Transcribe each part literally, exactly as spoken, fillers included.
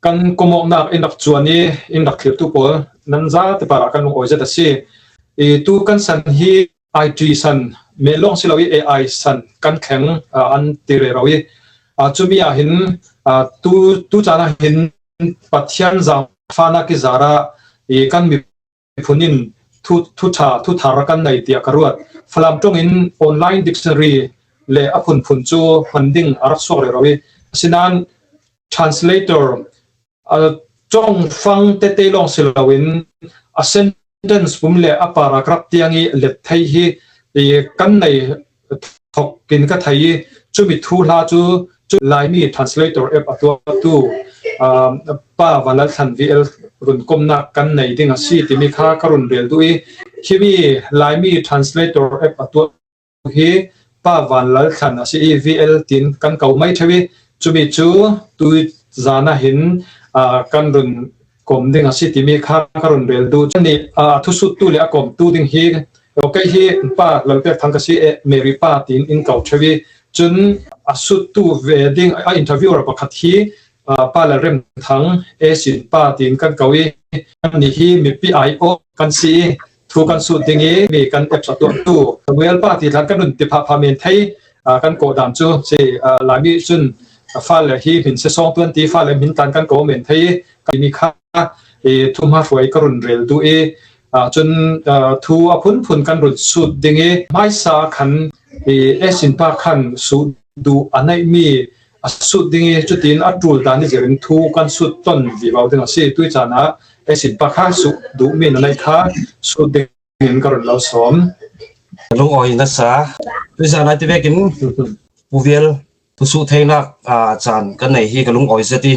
kan kawmawknak in rak cuan i, in rak thlirtu pawl nan zate parah kan lungawi zet a si. I tu kan san hi I T san, mehlawng si lo i A I san kan thleng, ah, an ti rero i, ah, cumi ah hin, ah, tu, tu caan ah hin Pathian zaangfahnak i zarah i kan miphun in thu, thu ṭha, thu thar kan nei tiah ka ruat. Falam ṭong in online dictionary le a phunphun cu hman ding a rak suak rero i, asinain translator, a, congfang tete lawng si loin a sentence pum le a paragraph tiang i let thei hi, i kan nei thok in ka thei i, cumi thuhla cu, cu Laimi translator app a tuahtu, a, Pa Vanlal Thlan V L run komnak kan nei ding a si timi kha ka run rel duh i, himi Laimi translator app a tuah hi Pa Vanlal Thlan a si i, V L tin kan ko mai ṭheu i, cumi cu tu zan ah hin, aa, kan run kom ding a si timi kha ka run rel duh. Cun nih, aa, thusuttu le a kawmtu ding hi, aw, kei hi Pa Lalpek Thang ka si, eh, Mary Pa tin in ko ṭheu i, cun a suttu ve ding, a interviewer pakhat hi, aa, Pa Lalrem Thang, eh, Sin Pa tin kan ko i, annih hi mipi aiawh kan si i, thu kan sut ding i, mi kan apps a tuahtu Samuel Pa ti tlan kan run ti phahphah men thei, aa, kan kawh dan cu si, aa, Laimi cun, aa, fale hi hmin sesawng tuan ti fale hmin tlan kan kawh men thei i, kan mi kha, i, thuhma hruai ka run rel duh i, aa, cun, aa, thu a phunphun kan run sut ding i, hmaisa khan, i, eh, Sin Pa khan sut duh a neihmi a sut ding i, cutin a ṭul dan i zirin thu kan sut ton vivo ding a si. Tui caan ah, eh, Sin Pa kha sut duhmi na neih kha sut ding in ka run lo sawm. Ka lungawi nasa. Tui caan ah ti vekin Pu V L thusuh theinak, aa, caan kan nei hi ka lungawi zet i,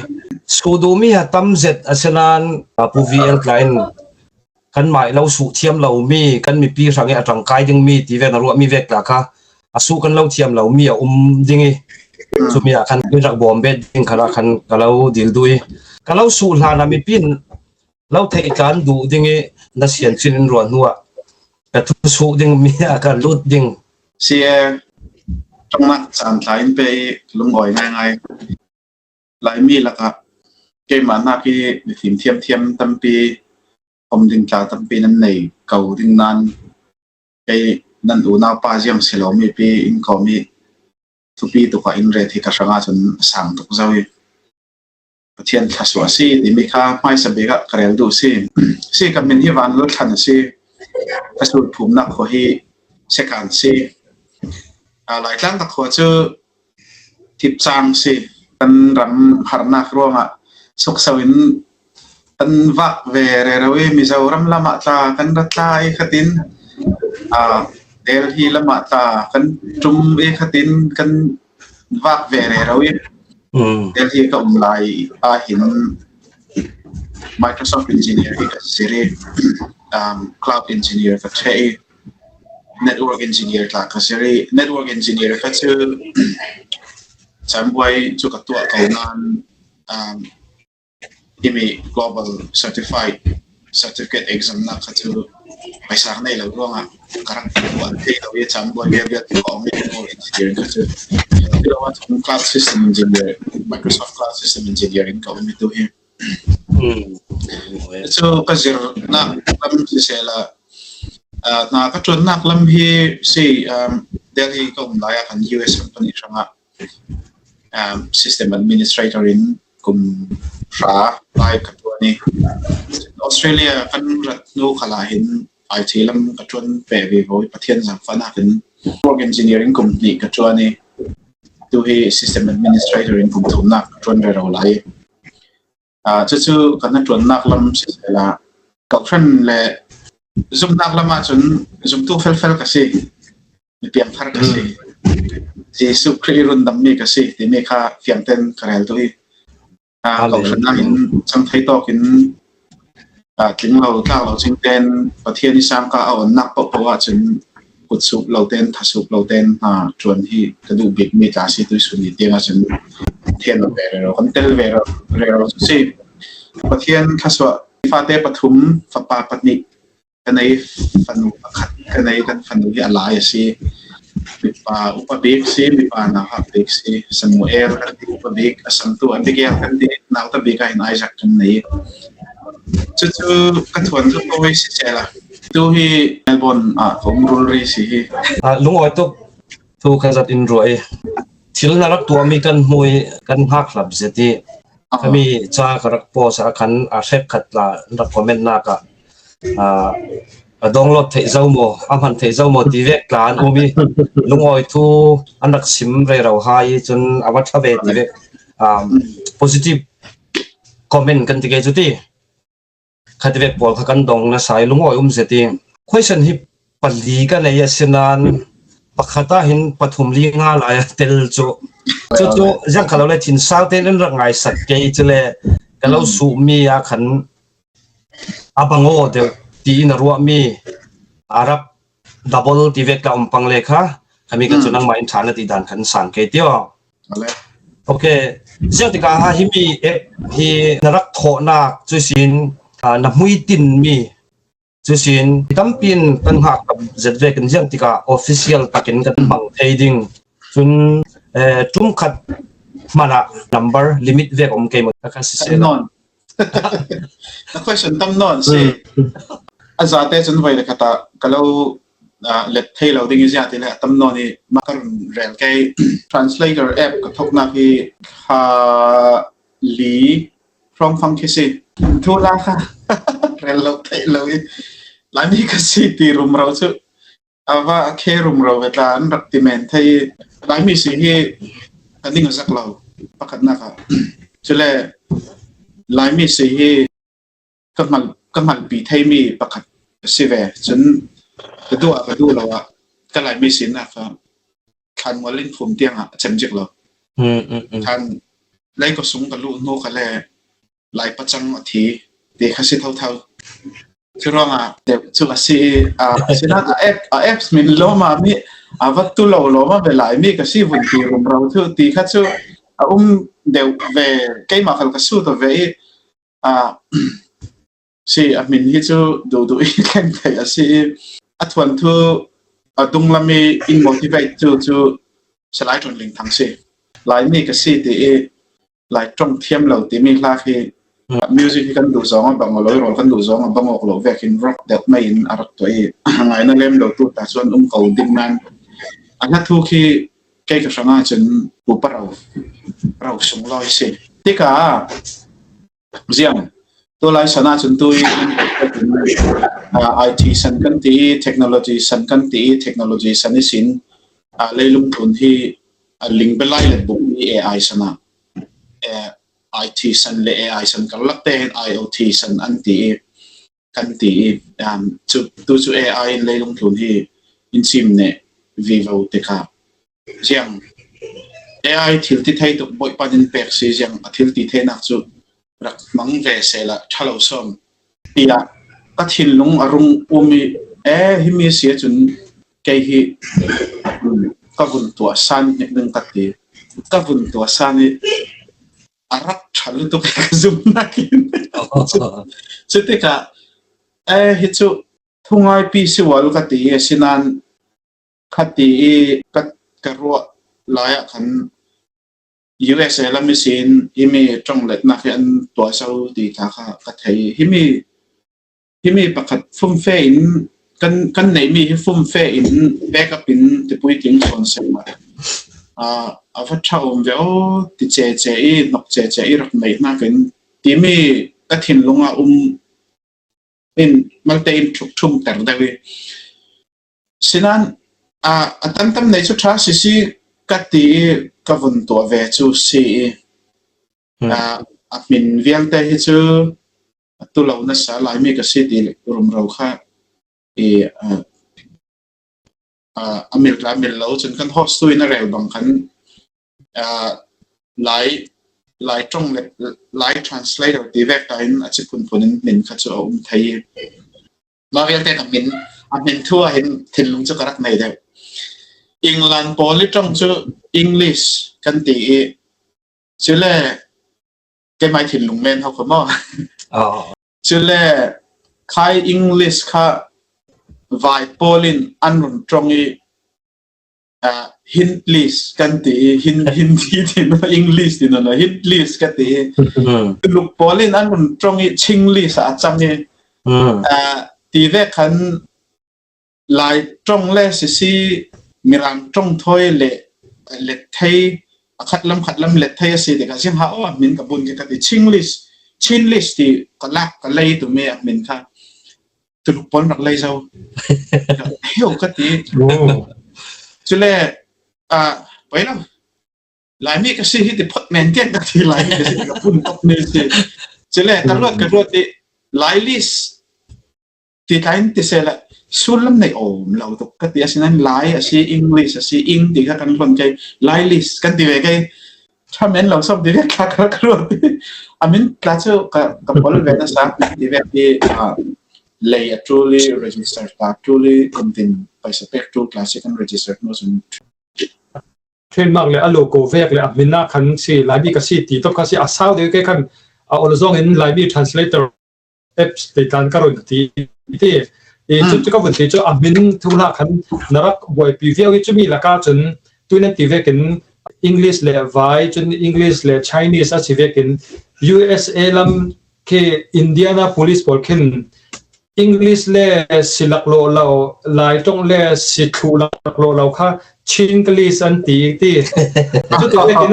sut duhmi a tam zet a si nain, aa, Pu V L tla in kan mah i lo suh thiam lomi, kan mipi hrang i a ṭangkai dingmi ti ve na ruahmi vek tla kha a suh kan lo thiam lomi a um ding i, cumi ah khan in rak bawm bet ding khan ah khan ka lo dil duh i, ka lo suh hlan ah mipi in lo theih tlan duh ding i, na sian chin in ruah hnu ah ka thusuh ding mi ah ka lut ding. Si e, ṭongnak caan tla in pe i lungawi ngaingai. Laimi lakah keimah nak i mifim thiamthiam tampi, om ding tla tampi nan nei ko ding nain, kei nan unaupa ziang si lo mipi in kawm i thupi tuk ah in ret hi ka hrang ahcun a sang tuk zo i, Pathian thluasuah a si timi kha hmaisa bik ah ka rel duh si. Si, ka min hi Van Lal Thlan a si. Ka sulphumnak khua hi Sekan si. Aa, Laitlang ka khua cu Thipcang si. Kan ram harnak ruangah sukso in kan vak ve rero i, Mizoram lamah tla kan ra tla i khatin, aa, Delhi lamah tla kan ṭum i khatin kan vak ve rero i, Delhi ka um lai ah hin Microsoft engineer hi ka zir i, um, cloud engineer ka ṭheh i, network engineer tla ka zir i, network engineer kha cu Cambuai cu ka tuah ko nain, um, himi global certified certificate exam nak kha cu paisa ka nei lo ruangah ka rak tuah thei lo i, Cambuai vialte ka om i, network engineering kha cu. Culo ahcun cloud system engineer, Microsoft cloud system engineering ka um i tu hi. Cu ka zirnak lam sisehla, aa, hna ka ṭuannak lam hi si, um, Delhi ka um lai ah khan U S company hrangah, um, system administrator in kum hra lai ka ṭuan i, Australia kan rat hnu khalah hin I T lam ka ṭuan ve vivo i, Pathian zaangfahnak in network engineering kum hnih ka ṭuan i, tu hi system administrator in kum thumnak ka ṭuan rero lai. Aa, cucu kan hnaṭuannak lam sisehla, kohhran le zumhnak lam ahcun zumtu felfel ka si, mi piangthar ka si, Jesuh Khrih i rundammi ka si timi kha fiangten ka rel duh i, aa, kohhran nakin cang thei tawkin, aa, tling lo, tlak lo cingten Pathian i sangka a onnak paohpaoh ahcun kutsup loten, thasup loten hna ṭuan hi ka duh bikmi tla si. Tuisun ni tiang ahcun thlen ve rero, kan tel ve rero si. Pathian thluasuah, fate pathum, fapa pahnih, ka nei fanu pakhat, ka nei kan fanu hi a lai a si. Mipa upa bik si, mipa nauhak bik si, Samuel kan ti upa bik, a santu Abigail kan ti, nauta bik a hin Isaac kan nei. Chu chu ka thuan chu tawi si sela. Tu hi Melbourne ah ka um rul ri si hi. Ah, lungawi tuk thu ka zat in ruai. Thil na rak tuah mi kan hmui, kan hngak hlap zet i. Kami cha ka rak post a khan a hrek khat la rak comment nak ah, ah, a download theih zo maw, a hman theih zo maw ti vek tla an um i, lungawi thu an rak sim rero hai i chun a va ṭha ve ti vek, ah, positive comment kan ti kei chu ti. Kha ti vek pawl kha kan dong nasa i lungawi um zet i. Question hi pali ka nei a sinan pakhat a hin pathum li nga lai a tel chu. Chu chu ziang kha lo le thin sau te in rak ngaisak kei chu le ka lo suh mi a khan a bang aw deuh ti in a ruah mi a rak double ti vek tla um pang le kha, kami kha chu nangmah in ṭha na ti dan khan sang kei ti aw. Ok. Ziang tika ha himi app hi na rak thawhnak cu sin, ah, na hmui tin mi cu sin tampi in kan hngak zet vekin ziang tika official takin kan hmang thei ding. Cun, eh, ṭum khat hmanah number limit vek om kei maw? Ka si seh lo. Tam nawn. Na question tam nawn si. A zate cun voi le khat ah ka lo, ah, let thei lo ding i ziah ti le a tam nawn i mah ka run rel kei. Translator app ka thoknak hi kha li hrawngfang khi si. Thu la kha rel lo theih lo i Laimi ka si ti rumro cu a va a khe rumro ve tla an rak ti men thei i Laimi si hi ka ning a zak lo pakhatnak ah. Cule Laimi si hi ka hngal, ka hngalpi theimi pakhat a si ve. Cun ka duh ah ka duh lo ah ka Laimi sinak kha thlanmual in phum tiang ah a cem zik lo. Thlan lei ka sung ka luh hnu kha le Lai pacang a thi ti kha si thotho. Cu ruangah deuh cu a si i, ah, sinan a app, a apps min lawm ah mi a va tu lo lawm ah ve Laimi ka si vun ti rumro cu ti kha cu a um deuh ve, keimah khal ka sut aw ve i, ah, si a hmin hi cu duhduh i thleng thei a si i a thuanthu a dunglam i in motivate cu cu Salai Ṭun Ling Thang si. Laimi ka si ti i Lai ṭong thiam lo timi hla khi music hi kan duh zong a bang aw lo i rawl kan duh zong a bang awk lo vekin rock deuh mai in a rak tuah i a ngaina lem lo tu ta chuan um ko ding nan a hla thu khi kei ka hrang ah cun upa ro, ro sung lawi si. Tikah ziang tu lai san ah cun tu i, ah, I T san kan ti i, technology san kan ti i, technology san i sin, ah, leilung tlun hi a ling belai let buk i A I san ah, eh, I T san le A I san karlak te hin I O T san an ti i, kan ti i, um, cu, tu cu A I in leilung tlun hi in chim neh vivo tikah ziang A I thil ti thei tuk Bawipa in pek si ziang a thil ti theinak cu rak hmang ve sehla ṭha lo sawm. Tiah ka thinlung a rung um i, e, himi si ahcun kei hi, um, ka vun tuah san hnik ding ka ti. Ka vun tuah san i a rak ṭha lutuk i ka zumhnak in. Cutikah, e, hi cu thungaipi si ual ka ti i, asinan kha ti i ka, ka ruah lai ah khan U S A lam ihsin himi ṭongletnak hi an tuah zo ti kha, kha ka thei. Himi, himi pakhat fumfe in kan, kan neihmi hi fumfe in backup in tipui ting sawn seh maw? Ah, a va ṭha um ve aw ti cece i, hnok cece i rak neih hnakin timi ka thinlung ah um in malte in ṭhukṭhumter deuh i. Sinan, a, a tantam nei cu ṭha sisi ka ti i ka vun tuah ve cu si i, a, a hmin vialte hi cu a tu lo nasa Laimi ka si ti rumro kha i, a, a, a mil tla mil lo cun kan host tu in a rel bang khan, a, Lai, Lai ṭong le Lai translator ti vek ta in a ci phunphun in hmin kha cu a um thei i. Mah vialte ka hmin, a hmin thu ah hin thinlung cu ka rak nei deuh. England pawl i ṭong cu English kan ti i, cule keimai thinlung men ho kha maw? Cule khai English kha vai pawl in an run ṭong i, ah, Hindlis kan ti i, Hin-, Hindi ti no, English ti no, no, Hindlis ka ti i. Mm. Tuluk pawl in an run ṭong i, Chinglish a chang i. Mm. Ah, ti ve khan Lai ṭong le sisi, Mirang ṭong thawi le, let thei, a khat lam khat lam let thei a si te ka zing ha o, a min ka bun ki ka ti Chinglish, Chinglish ti ka lak ka lei tu mi a min kha. Tuluk pawl rak lei zo. Heo ka ti. Oh. Chule, ah, pai lo. Laimi ka si hi ti phot men tiang ka ti, Laimi ka si ti ka phun tok ni si. Chule, ka ruat, ka ruat ti, Lailis ti tlai ti se la, sul lam nei om lo tuk ka ti, a si nan Lai, a si English, a si Ing ti ka kan hlon kei, Lailis kan ti ve kei, ṭha men lo sawm ti ve ka, ka, ka ruat ti. A min tla chu ka, ka pawl ve na sa, ti ve ti, ah, lei a tul i register ta tul i kum tin paisa pek tul tla si kan register no sun. Trademark le a logo vek le a min a khan si, Laimi ka si ti tawp kha si, a sau deuh kei khan a ol zawng in Laimi translator apps ti tlan ka rawn ti, ti. I chu, chu ka vun ti chu a min thu hla khan na rak buaipui viau i chu mi laka chun tuin an ti vekin English le vai, chun English le Chinese a si vekin U S A lam khi Indianapolis pawl khin English le si lak lo lo, Lai ṭong le si thluh lak lo lo kha Chinglish an ti, ti. Chu ti vekin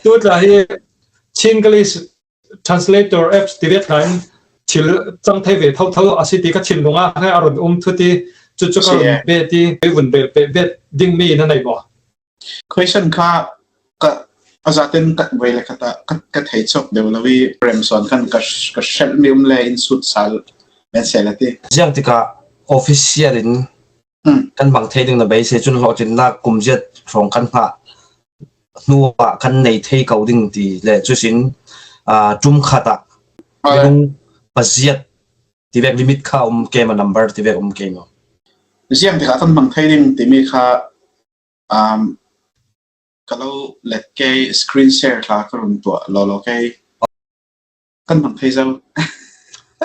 tu tla hi Chinglish translator apps ti vek tlaiin thil chang thei ve tho tho a si ti ka thinlung a, hei a rawn um thu ti, chu chu ka rawn be ti, kei vun bel pe bet ding mi na nei maw? Question kha ka, a zaten ka vei le khata ka, ka thei chawk deuh lo i, Remson khan ka, ka hrelh mi um le in sut sal men se la ti. Ziang tika official in kan hmang thei ding na beisei chun hlawhtlinna kum ziat hrawng kan nghah hnuah kan nei thei ko ding ti le chu sin, ah, tum khata minung paziat ti vek limit kha um ke ma, number ti vek um ke ma. Ziang tika kan hmang thei ding ti mi kha, um, ka lo let kei screen share thla ka run tuah lo lo kei. Kan hmang thei zo.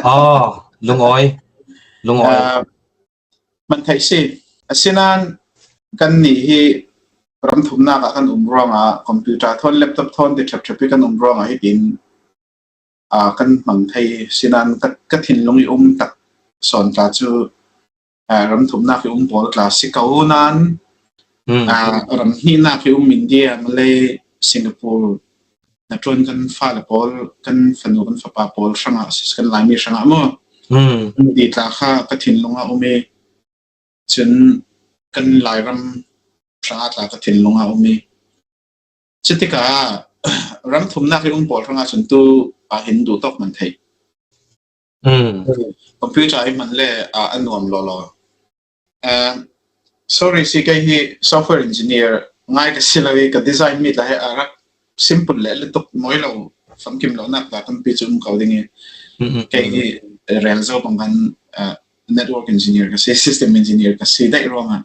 Ah, lungawi. Lungawi. Ah, hman thei si. A sinan kan ni hi ram thumnak ah kan um ruangah, computer thawn, laptop thawn ti ṭhep ṭhep hi kan um ruangah hitin, ah, kan hmang thei sinan ka, ka thinlung i um tak sawn tla chu, ah, ram thumnak i um pawl tla si ko nan, ah, ram hnihnak i um India, Malay, Singapore, na ṭuan kan fale pawl, kan fanu, kan fapa pawl hrangah, sis kan Laimi hrangah maw? Kan ti tla kha ka thinlung a um i, chun kan Lairam hrangah tla ka thinlung a um i. Chutika ram thumnak i um pawl hrangah chun tu a hin duh tawk man thei. Computer i hman le a, a nuam law law. Ah, sorry, si kei hi software engineer ngai ka si lo i ka design mi tla he a rak simple le lutuk mawi lo, famkim lo nak ta kan pi chu um ko ding i. Kei hi rel zo bang kan, ah, network engineer ka si, system engineer ka si dai ruangah.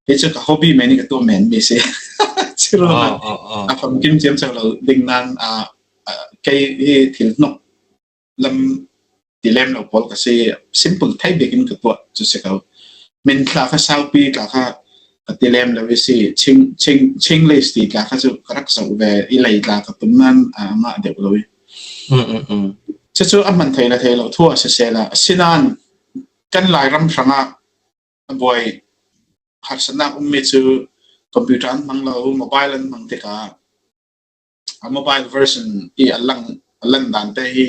Hi chu ka hobby mai ni ka tua men mi si. Chu ruangah a famkim chiam chau lo ding nan, ah, ah, kei hi thil hnawk lam ti lem lo pawl ka si, simple thei bekin ka tuah chu si ko. Min tla kha saupi tla kha ka ti lem lo i si, ching, ching, Chinglish ti tla kha chu ka rak zoh ve i lei tla ka tum nan, ah, ngah deuh lo i. Chu chu a hman thei la thei lo thu a si se la. A sinan kan Lairam hrangah a buai harsatnak um mi chu computer an hmang lo, mobile an hmang tikah a mobile version i a lang, a lan dan te hi,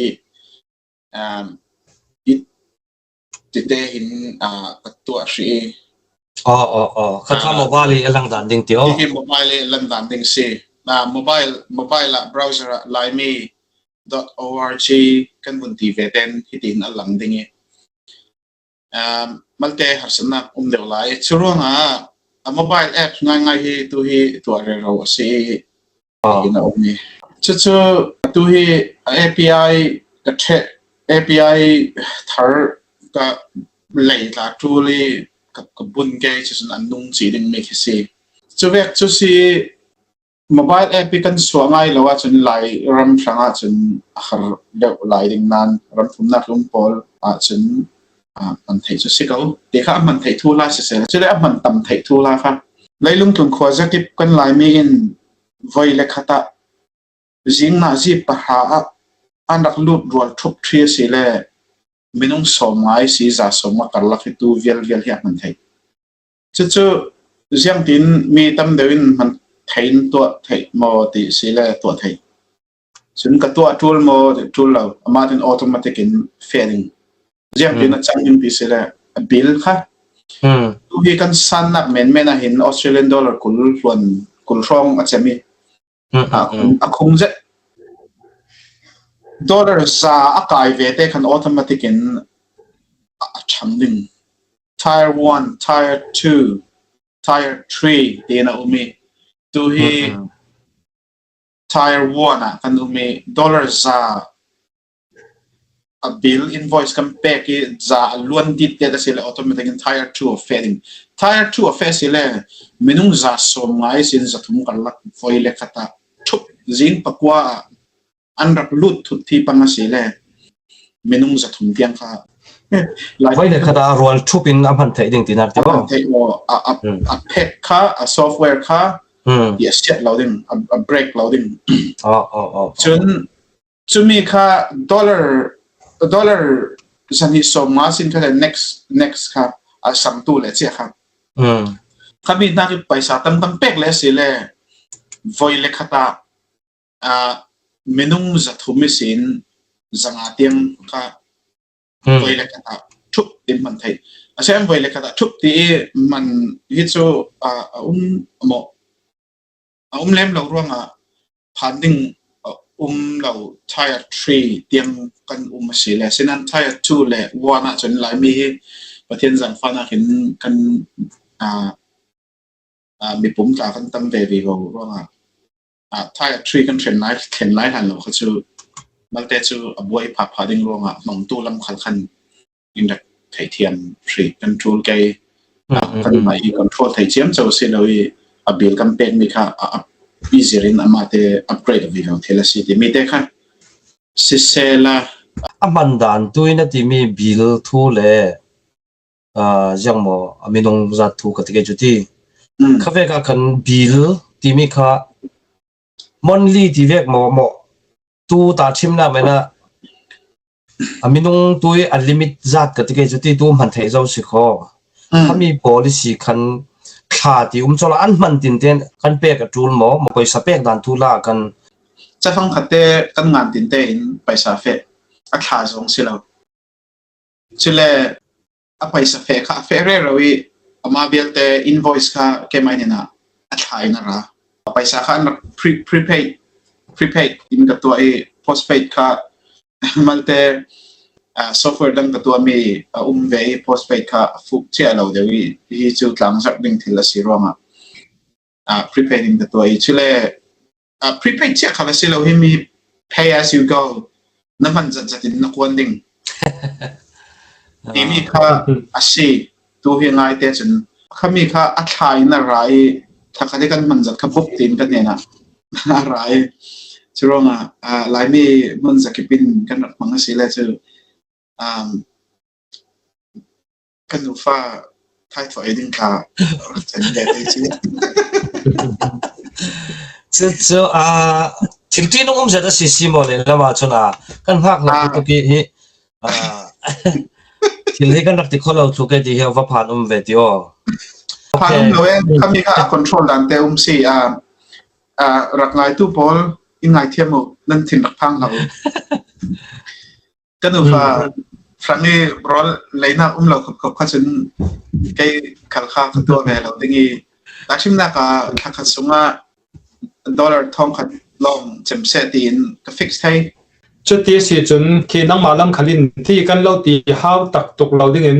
um, i ti te hin, ah, ka tuah hrih i. Oh, oh, oh. Kha kha mobile i a lang dan ding ti aw. Hi mobile i a lan dan ding si. Ah, mobile, mobile ah browser ah Laimi dot org kan vun ti ve ten hitin a lang ding i. Um, malte harsatnak um deuh lai. Chu ruangah a mobile app ngaingai hi tu hi tuah rero a si i, ah, in a um i. Chu chu tu hi a API ka ṭheh, API thar ka lei tla tul i ka, ka bun kei chu chun an nung chi ding mi khi si. Chu vek chu si mobile app i kan suah ngai lo ah chun Lairam hrangah chun a har deuh lai ding nan ram thumnak i um pawl ah chun, ah, hman theih chu si ko. Ti kha a hman theih thu hla si se la, chule a hman tam theih thu hla kha. Leilung tlun khua zakip kan Laimi in voi le khat ah zing nazi pahra ah an rak lut rual thup ṭhi a si le minung sawmnga i si, za sawmnga karlak hi tu vialvial hi a hman theih. Cucu ziangtin mi tam deuh in hman thei in tuah theih maw ti si le tuah theih. Cun ka tuah ṭul maw ti ṭul lo, amah tin automatic in feh ding. Ziangtin a cang in ti si le a bill kha. Tu hi kan sannak menmen ah hin Australian dollar kul hluan, kul hrawng a cem i, a khung, a khung zet. Dollar za a kai ve te khan automatic in a, a chang ding. Tier one, tier two, tier three tiin a um i. Tu hi tier one ah kan um i, dollar za a bill invoice kan pek i, za a luan dit te a si le automatic in tier two a feh ding. Tier two a feh si le minung za sawmnga i sin za thum karlak voi le khat ah thup zing pakua ah an rak lut thut thi pang a si le minung za thum tiang kha lai voi le khat ah rual thup in a hman theih ding tinak ti a hman maw? Theih maw? A, a, a pek kha, a software kha i a siat lo ding, a, a break lo ding. Cun cumi kha dollar, dollar zahnih sawmnga sin kha le next, next kha a sang tu le cia kha. Kha mi hnak i paisa tam tam pek le a si le voi le khat ah, ah, minung za thum i sin za nga tiang kha voi le khat ah thup in hman theih. A si an voi le khat ah thup ti i hman hi cu, ah, a um maw? A um lem lo ruangah phan ding, ah, um lo tier three tiang kan um a si le, sinan tier two le one ah cun Laimi hi Pathian zaangfahnak hin kan, ah, ah, mipum tla kan tam ve vivo ruangah, ah, tier three kan thlen lai, thlen lai hlan lo kha cu malte cu a buai phapha ding ruangah hmangtu lam khal khan in rak theihthiam hrih kan ṭul kei. Ah, kan mah i control thei ciamco si lo i a bill kan pekmi kha a, a easier in amah te upgrade a vivo thil a si timi te kha sisehla a hman dan tu in a timi bill thu le, ah, ziang maw, a minung zat thu ka ti kei cu ti. Kha vek ah khan bill timi kha monthly ti vek maw, maw, tu ta thimnak men ah a minung tu i a limit zat ka ti kei cu ti tu hman theih zo si kho. Khami policy khan thla ti um colh an hman tin ten kan pek a ṭul maw, maw paisa pek dan tu la kan. Cafang khat te kan ngan tin te in paisa feh a thla zong si lo. Cule a paisa feh kha a feh rero i amah vialte invoice kha keimah nih a thla in a ra. A paisa kha an rak pre-, prepaid, prepaid in ka tuah i postpaid kha malte, ah, software dang ka tuahmi a um ve i postpaid kha a fuk cia lo deuh i hi cu tlangzarh ding thil a si ruangah, ah, prepaid in ka tuah i cule, ah, prepaid cia kha a si lo hi mi pay as you go na hman zat zat in na kuan ding timi kha a si. Tu hi ngai te cun khami kha a thla in a ra i thakhat i kan hman zat kha bup tiin kan hnenah a ra i curuangah, ah, Laimi hmun zakip in kan rak hmang a si le cu, um, kan nufa thaithuah i ding kha rak chan ve te cu. Cu, cu, ah, thil ṭihnung um zat a si si maw le lam ah cun, ah, kan hngak lo tuk i hi, ah, thil hi kan rak ti kho lo tluk e ti hi va phan um ve ti aw. Phan um lo e, khami kha a control dan te um si, ah, ah, rak ngaitu pawl in ngaithiam uh, nan thin rak phang hlah uh. Kan nufa Frank i rawl leinak um lo khop khop kha cun kei khal kha ka tuah ve lo ding i, tahchimnak ah thla khat sungah dollar thawng khat lawng cem seh tiin ka fix thei. Cuti si cun khi nangmah lam khal in ti kan lo ti hau tak tuk lo dingin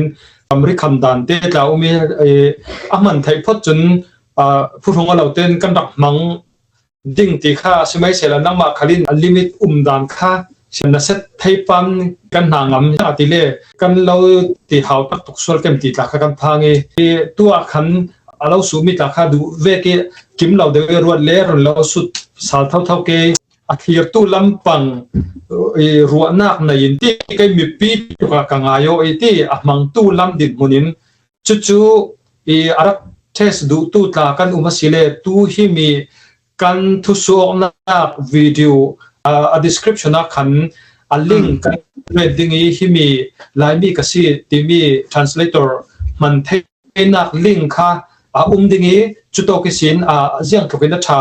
kamri kham dan te tla um i, eh, a hman theih phot cun, ah, phuhrung a lo ten kan rak hmang ding ti kha a si mai sehla nangmah khal in a limit um dan kha sian na set thei pam kan hna ngam a ti le kan lo ti hau tak tuk sual kem ti tla kha kan phang i, i tuah khan a lo suhmi tla kha duh vek i kim lo deuh i ruat le run lo sut sal thotho ke a thlirtu lampang i ruahnak nei in ti kei mipi tuk ah ka ngai aw i ti a hmangtu lam dinhmun in cucu i a rak test duhtu tla kan um a si le, tu himi kan thusuaknak video, ah, a description ah khan a link kan ret ding i, himi Laimi ka si timi translator hman theinak link kha a um ding i, cutawk ihsin, ah, ziang tlukin a ṭha,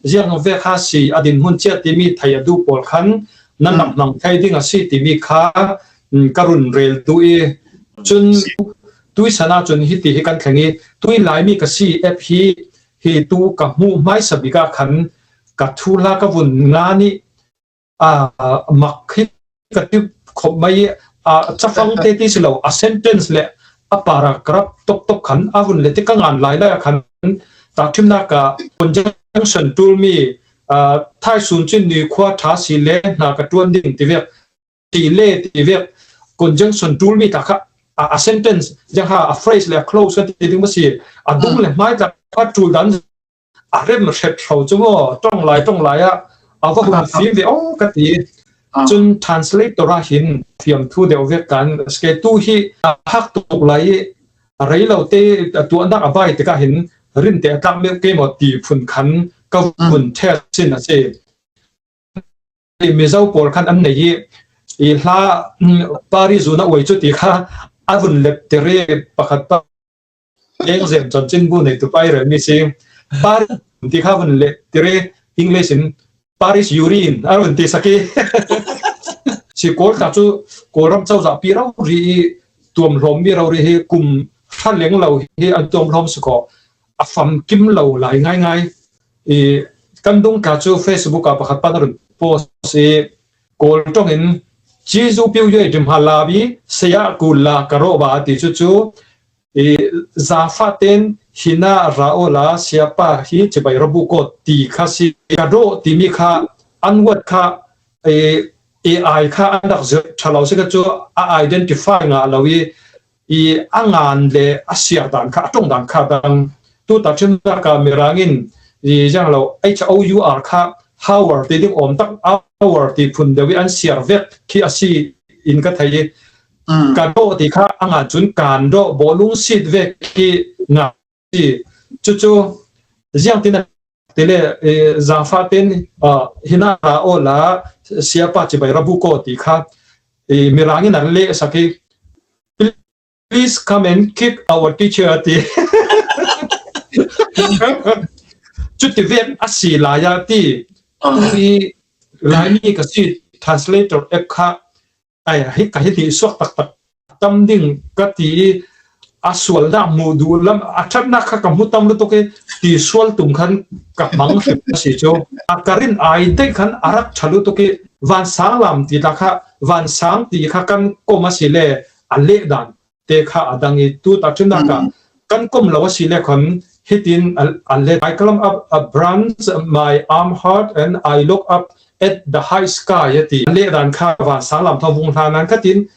ziang vek kha si a dinhmun ciat timi thei a duh pawl khan nan rak hmang thei ding a si timi kha, mm, ka run rel duh i, cun tuisan ah cun hiti hi kan thleng i, tui Laimi ka si app hi, hi tu ka hmuh hmaisa bik ah khan ka thuhla ka vun ngan i, a, mak hi ka ti khop mai i, a, cafang te ti si lo, a sentence le a paragraph toktok khan a vun le ti ka ngan lai lai ah khan tahṭhimnak ah conjunction ṭul mi, a, thaisun cin nui khua ṭha si le hna ka ṭuan ding ti vek, ti le ti vek, conjunction ṭul mi ta kha, a, a sentence, ziang ha, a phrase le a clause kan ti ding maw si, a dung le hmai tla kha ṭul dan a rem hret hro cu maw, ṭong lai, ṭong lai ah, a va hun fim ve aw ka ti. Cun translator ah hin fiamthu deuh vek kan a si ke tu hi a hak tuk lai i, a rei lo te a tuahnak a bai tikah hin rinte a tlak meuh ke maw ti phun khan ka vun ṭhek sin a si. I Mizo pawl khan an nei i, i hla, mm, Paris zun a uai cu ti kha a vun let tiri pakhat pa eng zem cun cin bu nei tu pai rel mi si. Paris ti kha vun let tiri English in Paris urine a vun ti sak i. Si Kawl ta cu Kawlram cozah pi rori i tuamhlawm mi rori hi kum hra leng lo hi an tuamhlawm si ko a famkim lo lai ngaingai. I, kan dung tla cu Facebook ah pakhat pan a run post i, Kawl ṭong in, Jesu piu yoi dim ha la bi, saya ku la ka rawh ba ti cu cu, i, zafa ten hina ra aw la siapa hi cibai rabu ko ti kha si ka rawh timi kha an wat kha, i, A I kha an rak zirh ṭha lo si ka cu a identify ngah lo i, i a ngan le a siar dan kha, a ṭong dan kha dang. Tu tahṭhimnak ah Mirang in i ziang lo, H O U R kha hour ti ding awm tak, hour ti phun deuh i an siar vek khi a si in ka thei i, ka dawh ti kha a ngan cun kan dawh, bawlung sit vek khi nga si. Cucu ziang tin a ti le, eh, zafa ten, ah, hina ra aw la siapa cibai rabu ko ti kha, eh, Mirang in a leh sak i, please come and kick our teacher ti. Cuti vek a si lai ah ti. I Laimi ka si translator app kha ai, hi ka hi ti suak taktak tam ding ka ti i, a sualnak hmuh duh lam, a ṭhatnak kha ka hmu tam lutuk i, ti sual tum khan ka hmang hrim a si cu. A ka rin ai daih khan a rak ṭha lutuk i, vansang lam ti ta kha, vansang ti kha kan kom a si le a leh dan te kha a dang i, tu tahṭhimnak ah kan kom lo a si le khan hitin a, a let, I climb up a branch, my arm hurt and I look up at the high sky a ti. A leh dan kha vansang lam thawng vung hlan an kha tin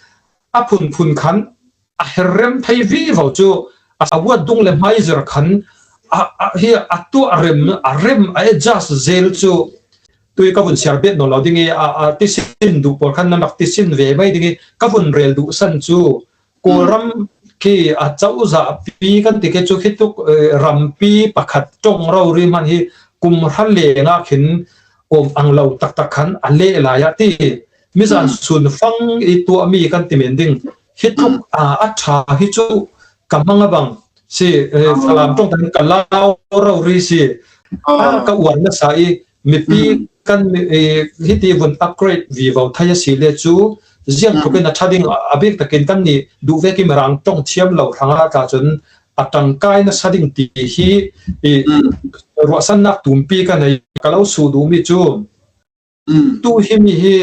a phunphun khan a herrem thei vivo cu a, a uat dung le hmai zir khan a, a, hi a tuah rem, a rem a adjust zel cu tui ka vun siar bet nawn lo ding i, a, a tisin duh pawl khan nan rak tisin ve mai ding i ka vun rel duh san cu Kawlram khi a cozah pi kan ti ke cu khi tuk, eh, rampi pakhat ṭong rori hman hi kum hra lengah khin awm ang lo taktak khan a leh lai ah ti. Mizan sun fang i tuahmi kan ti men ding. Hi tuk, ah, a ṭha hi cu ka hmang a bang si, eh, Falam ṭong tan ka lau rori si. Ah, ka uar nasa i mipi kan, eh, hiti vun upgrade vivo thei a si le cu ziang tlukin a ṭha ding a, a bik takin kan nih duh vek i Mirang ṭong thiam lo hrangah tla cun a ṭangkai nasa ding ti hi i ruahsannak tumpi ka nei ka lo suh duhmi cu tu himi hi,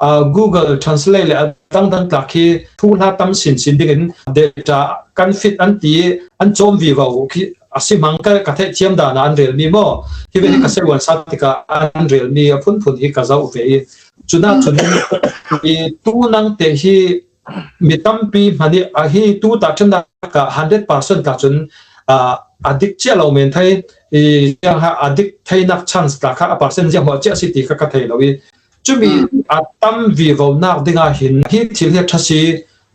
ah, Google Translate le a dangdang tlak hi thuhla tam sinsin dingin data kan fit an ti i an cawm vivo khi a si hmang ka, ka theihthiam dan ah an relmi maw? Hi ve hi ka seruan sa tikah an relmi a phunphun hi ka zoh ve i, cunah cun i tu nangte hi mi tampi hmanh i a hi tu tahṭhimnak ah hundred percent tla cun, ah, a dik cia lo men thei i, ziang ha a dik theinak chance tla kha a percent ziang hmawh cia si ti kha ka thei lo i, cumi a tam vivonak dingah hin hi thil hi a ṭha si,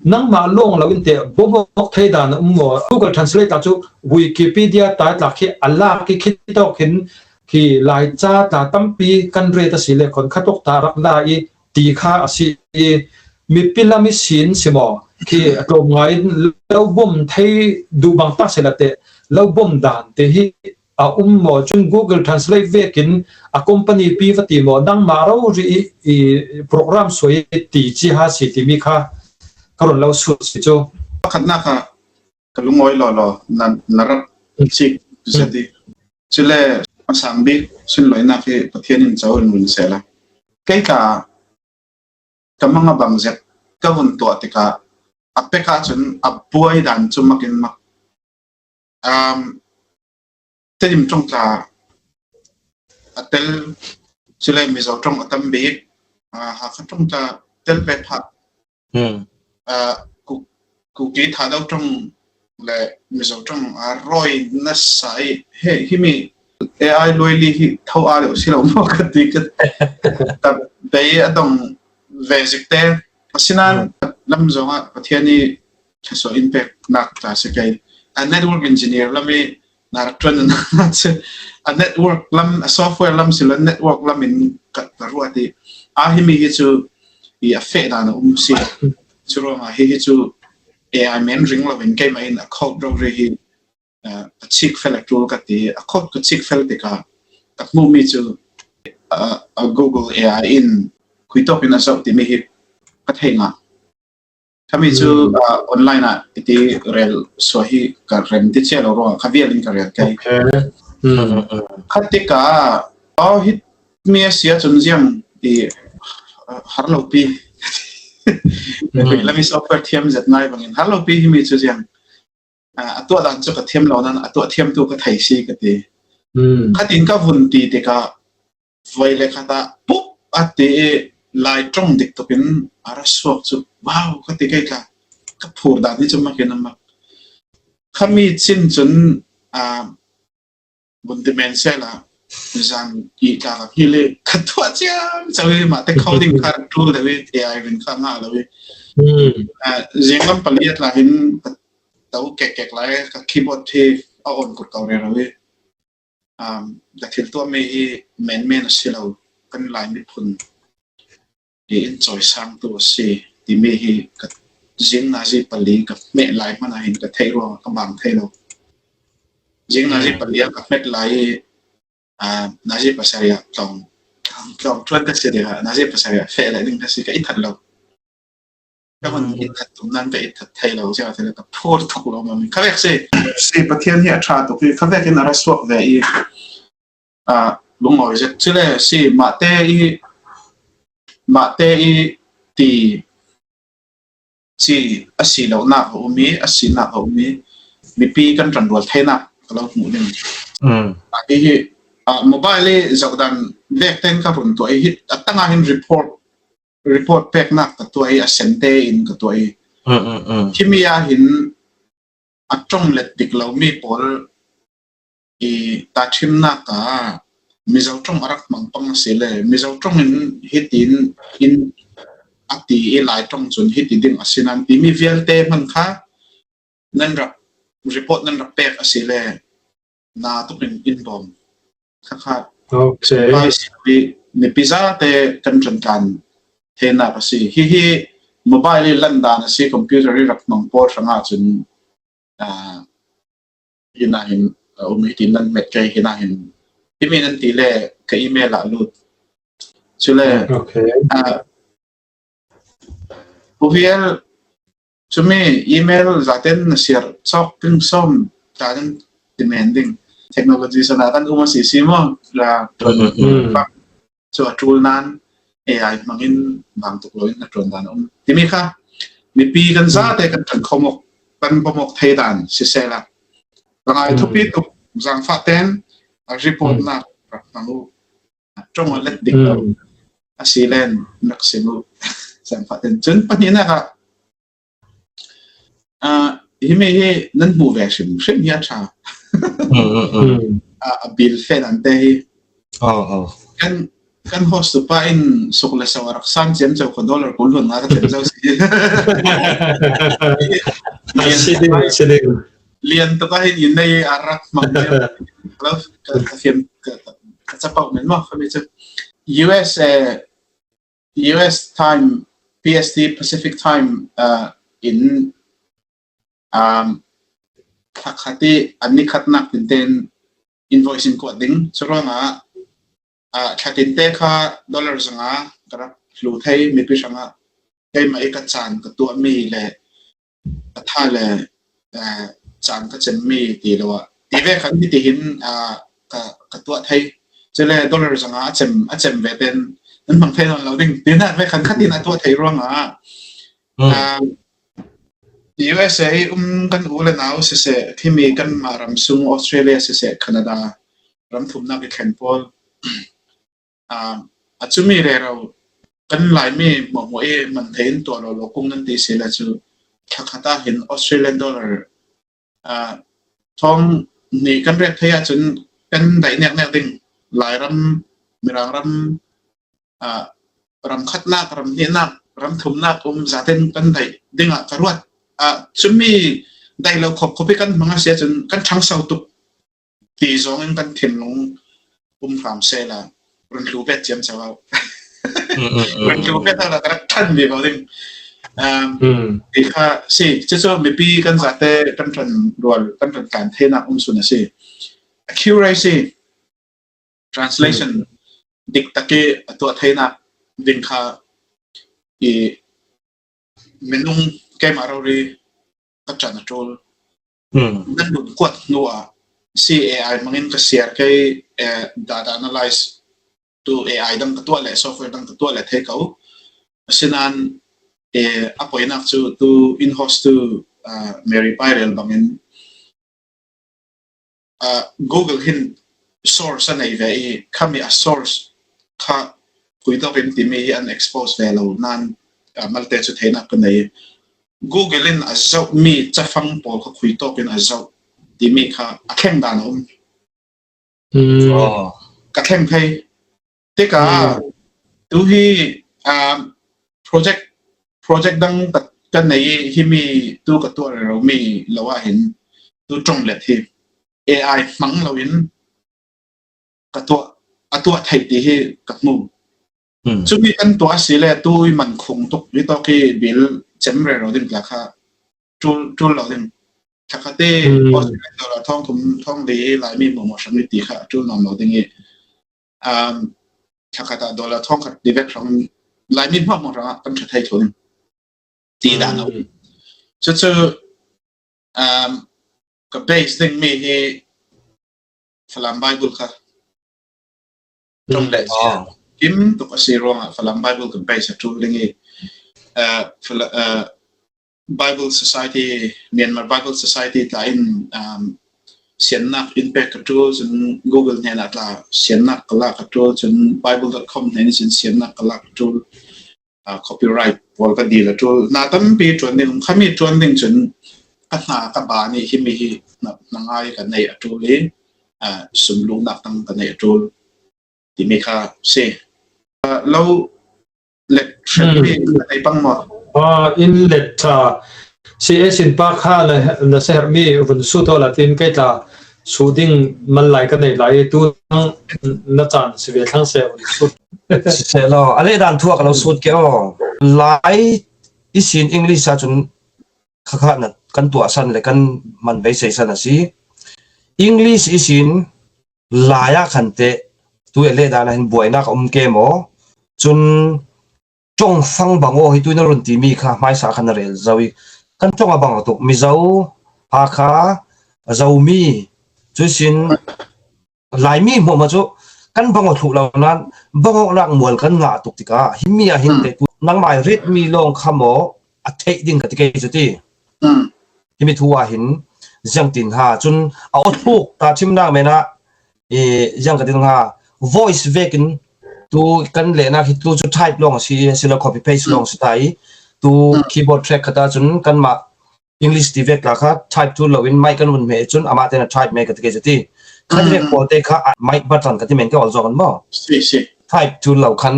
Nangmah lawng lo in teh bawbawk thei dan a um maw? Google Translate ah chu Wikipedia taitlak khi a lak i khitawk hin khi laicha tla tampi kan ret a si le khawn khatawk ta rak la i ti kha a si i, mipi lam i sin si maw? Khi a tlawm ngai in lo bawm thei duh bang ta si la teh lo bawm dan te hi a um maw? Chun Google Translate vekin a company pi va ti maw? Nangmah rori i, i program suai i ti chi ha si timi kha ka run lo sut si chu. Pakhatna kha ka lungawi lawlaw na, na rak chik zet i. Chule a sang bik sin loinak hi Pathian in co in vun sela. Kei ka ka mang a bang zet ka vun tuah tikah a pek ah cun a buai dan cu mak in mak. Um, Tedim ṭong tla a tel, cule Mizo ṭong a tam bik, uh, Hakha ṭong tla tel ve phah. Hmm. Uh, Ku-, Kuki Thado ṭong le Mizo ṭong a rawi nasa i he himi A I luaili hi tho a leuh si lo maw ka ti ka ta bei a dong ve zik te. Asinan lam zongah Pathian i thluasuah in peknak tla si kei. A network engineer lam i na rak ṭuan na si a network lam, a software lam si lo network lam in ka, ka ruat i a himi hi cu i a feh dan a um si. Cu ruangah hi hi cu A I men ring lo in keimah in a code rori hi, uh, a chik fel a ṭul ka ti, a code ka chik fel tikah ka hmuhmi cu, uh, a Google A I in khuitawk in a zoh timi hi ka thei ngah. Khami cu, uh, online ah i ti rel suah hi ka rem ti cia lo ruangah kha vial in ka rel kei. Okay. Kha tikah, oh, hi mi a si ahcun ziang i, uh, har lo pi. Lam i software thiam zet ngai bangin har lo pi himi cu ziang. Ah, a tuah dan cu ka thiam lo nan, a tuah thiamtu ka thei si ka ti. Khatin ka vun ti tikah voi le khat ah pup a ti i Lai ṭong dik tukin a ra suak cu, wow, ka ti kei tla, ka phur dan hi cu mak in a mak. Khami cin cun, ah, bun ti men sela zan i tla ka hil i ka tuah ciam co i mah te kho ding kha ṭul deuh i A I rin kha ngah lo i. Ah, zinglam pali a tla hin ka to kek kek lai ka keyboard hi a on kut ko rero i. Um, ka thil tuahmi hi menmen a si lo, kan Lai miphun hi in cawisangtu a si timi hi ka zing nazi pali ka hmeh lai hmanh ah hin ka theih ruangah ka bang thei lo. Zing nazi pali ah ka hmet lai i, ah, nazi pasarih ah tlawng, tlawng ṭuan ka si ding ah, nazi pasarih ah feh lai ding ka si, ka i that lo. Ka man i that tum nan ka i that thei lo, sia thei lo, ka phur thuk lo mami. Kha vek si, si Pathian hi a ṭha tuk i, kha vek in a ra suak ve i, ah, lungawi zet. Cule si mahte i, mahte i ti ci a si lonak a um i, a sinak a um i, mipi kan ṭanrual theinak ka lo hmuh ding. Ah, hi hi, ah, mobile i zohdan vek ten ka run tuah i, hi a tangah hin report report peknak ka tuah i, a sente in ka tuah i. Himi ah hin a ṭong let dik lomi pawl i tahṭhimnak ah Mizo ṭong a rak hmang pang a si le, Mizo ṭong in hitin in a ti i Lai ṭong cun hiti ding a si nan timi vialte hman kha nan rak report nan rak pek a si le, na tukin in bawm. Kha kha. Okay. Mipi zate kan ṭanṭan theinak a si. Hi hi mobile i lan dan a si, computer i rak hmang pawl hrangah cun, ah, hinah hin, ah, um hitin nan met kei hinah hin. Himi nan ti le ka email ah lut. Cule, okay. Ah, Pu Vial, cumi email zaten na siar cawk ding sawm ta nan ti men ding. Technology sana kan um a si si maw? La, cu a ṭul nan A I hmangin bang tuk loin na ṭuan dan a um. Timi kha, mipi kan zate kan ṭan khawmawk, kan bawmawk thei dan sisela. Ka ngai thupi tuk, zangfah ten a report nak rak hmang uh. Ṭong a let dik lo. A si len nak si lo. Zangfah ten cun pahnihnak ah, ah, himi hi nan hmuh ve hrim hrim hi a ṭha. Ah, a bil fe nan te hi. Kan kan host tu pa in suk le sau a rak san ciam cau kho dollar kul hun nga ka tem zau si. Lian Siding, siding. Lian tu ka hin in nei a rak mang ciam. Ka, ka fiam, ka, ka, ka capau men ma, ka mi cu. U S, eh, U S time, P S T, Pacific time, uh, in, um, thla khat i an ni khatnak tinten invoice in kuat ding. Curuangah, uh, thla tinte kha dollar zanga ka rak hlu thei, mipi hrangah keimah i ka caan ka tuahmi le ka tha le, eh, caan ka cemmi ti lo ah. Ti ve khan hitihin, ah, ka, ka tuah thei. Cule dollar zanga a cem, a cem ve ten nan hmang thei nawn lo ding. Ti nak ve khan khatin a tuah thei ruangah. Mm. Ah, U S A i um kan u le nau siseh, himi kanmah ram sung Australia siseh, Canada, ram thumnak i thlen pawl. Ah, a cumi rero kan Laimi hmuahhmuah i man thei in tuah lo lo kung nan ti si le cu, thla khat ah hin Australian dollar, ah, thawng hnih kan rep thei ahcun kan daih neknek ding. Lairam, Mirang ram, ah, ram khatnak, ram hnihnak, ram thumnak um zaten kan daih dingah ka ruat. Ah, cumi daih lo khop khop i kan hmang a si ahcun kan ṭhangso tuk ti zong in kan thinlung um hram sehla run hlu bet ciam cau. Run hlu bet la ka rak ṭhan vivo ding. Um, ti kha si, cucu mipi kan zate kan ṭan rual, kan ṭan tlan theinak um sun a si. Accuracy, translation, dik tak i a tuah theinak ding kha i minung keimah rori ka ṭan a ṭul. Nan nun kuat hnu ah si A I hmangin ka siar kei, eh, data analyze tu A I dang ka tuah le software dang ka tuah le thei ko. Asinain, eh, a poinak cu tu in host tu, ah, Mary Pairel bangin, ah, Google hin source a nei ve i, khami a source kha khui tawk in timi hi an expose ve lo nan, ah, malte cu theinak ka nei. Google in a zohmi cafang pawl kha khui tawk in a zoh timi kha a thleng dan a um. Mm. Ka thleng thei. Tikah tu hi, um, project, project dang ka, ka nei i himi tu ka tuah rero mi lo ah hin tu ṭong let hi A I hmang lo in ka tuah, a tuah theih ti hi ka hmu. Cumi kan tuah a si le tu i man khung tuk i tawk i bil cem rero ding tla kha ṭul, ṭul lo ding. Thakhat i Australia dollar thawng thum, thawng li i Laimi hmuahhmuah hrang i ti kha a ṭul nawn lo ding i, um, thakhat ah dollar thawng khat ti vek hrang Laimi hmuahhmuah hrangah kan ṭha thei thluh ding. Ti dan lo. Cucu, um, ka base ding mi hi Falam Bible kha ṭong le kim tuk a si ruangah Falam Bible ka base a ṭul ding i, uh, Fala-, uh, Bible Society, Myanmar Bible Society tla in, um, siannak in pek ka ṭul, cun Google hnenah tla siannak ka lak ka ṭul, cun bible dot com hnen in siannak ka lak ka ṭul, uh, copyright pawl ka dil a ṭul. Hna tampi ṭuan ding, khami ṭuan ding cun ka hna ka ba nih himi hi na, na ngai ka neih a ṭul i, uh, sumluknak tang ka neih a ṭul. Timi kha si. Lo let hremmi ka nei pang maw? Ah, in let ṭha. Si e sin pa kha na, na seherhmi vun sut aw latin kei tla su ding man lai ka nei lai tu nang na caan si ve thlang se vun sut. Si se lo. A leh dan thuak lo sut ke aw. Lai i sin English a cun khakha na kan tuahsan le kan man beisei san a si. English i sin lai ah khan teh tu e leh dan ah hin buainak a um ke maw? Cun ṭongfang bang aw hi tu na run timi kha hmaisa khan na rel zo i kan ṭong a bang aw tuk Mizo, Hakha, Zomi, cuisin Laimi hmuahhmuah cu kan bang aw thluh lo nan bang awknak mual kan ngah tuk tikah himi ah hin teh tu nangmah i ritmi lawng kha maw a theih ding ka ti kei cu ti. Himi thu ah hin ziangtin ha cun a aw thuk ta chimnak men ah i ziang ka ti ha voice vekin tu kan lehnak hi tu cu type lawng a si, a si lo copy paste lawng si ta i tu keyboard track khat ah cun kanmah English ti vek la kha type tu lo in mic kan vun hmeh cun amah te na type me ka ti kei cu ti. Khan vek pawl te kha mic button ka ti men ka ol zong an maw? Si, si. type tul lo khan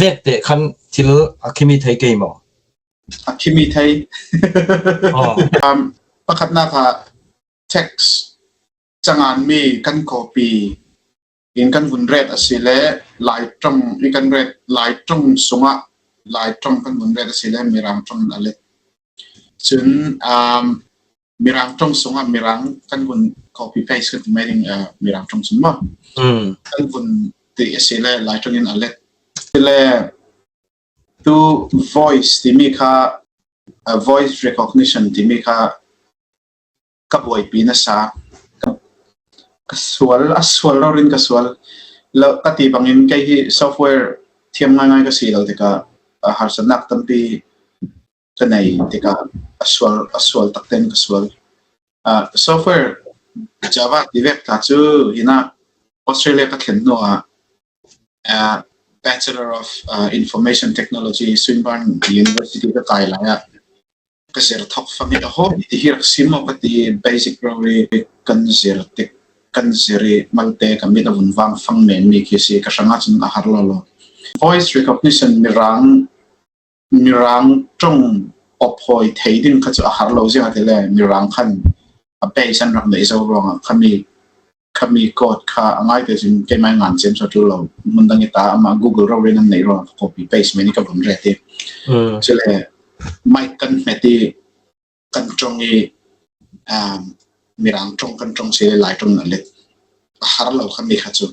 vek teh khan thil a khimi thei kei maw? A khimi thei. Um, pakhatna kha text changan mi kan copy in kan vun ret a si le Lai ṭawng i kan ret Lai ṭawng sungah Lai ṭawng kan vun ret a si le Mirang ṭawng in a let. Cun um, Mirang ṭawng sungah Mirang kan vun copy paste kan ti mai ding uh, Mirang ṭawng sung maw? Kan vun ti a si le Lai ṭawng in a let. Ti le tu voice timi kha uh, voice recognition timi kha ka buaipi nasa ka, ka sual a sual raurin ka sual lo ka ti bangin kei hi software thiam ngaingai ka si lo tikah a harsatnak tampi ka nei tikah a sual a sual takten ka sual. Uh, software Java ti vek ta cu hinah Australia ka thlen hnuah uh, Bachelor of uh, Information Technology Swinburne University ka kai lai ah ka zir thok fang i aho i ti hi rak sim aw ka ti basic rori kan zir tik kan zir i malte ka mit a vun vang fang men mi khi si ka hrangah cun a har lo lo. Voice recognition Mirang Mirang ṭawng op hawi thei ding kha cu a har lo ziangahtile Mirang khan a base an rak neih zo ruangah khami khami code kha a ngaite cun keimah ngan cem so ṭul lo mun dang i ta amah Google rori nan neih ruangah ka copy paste men i ka vun ret i cule mic kan hmet i kan ṭawng i um, Mirang ṭawng kan ṭawng si le Lai ṭawng in a let a har lo khami kha cu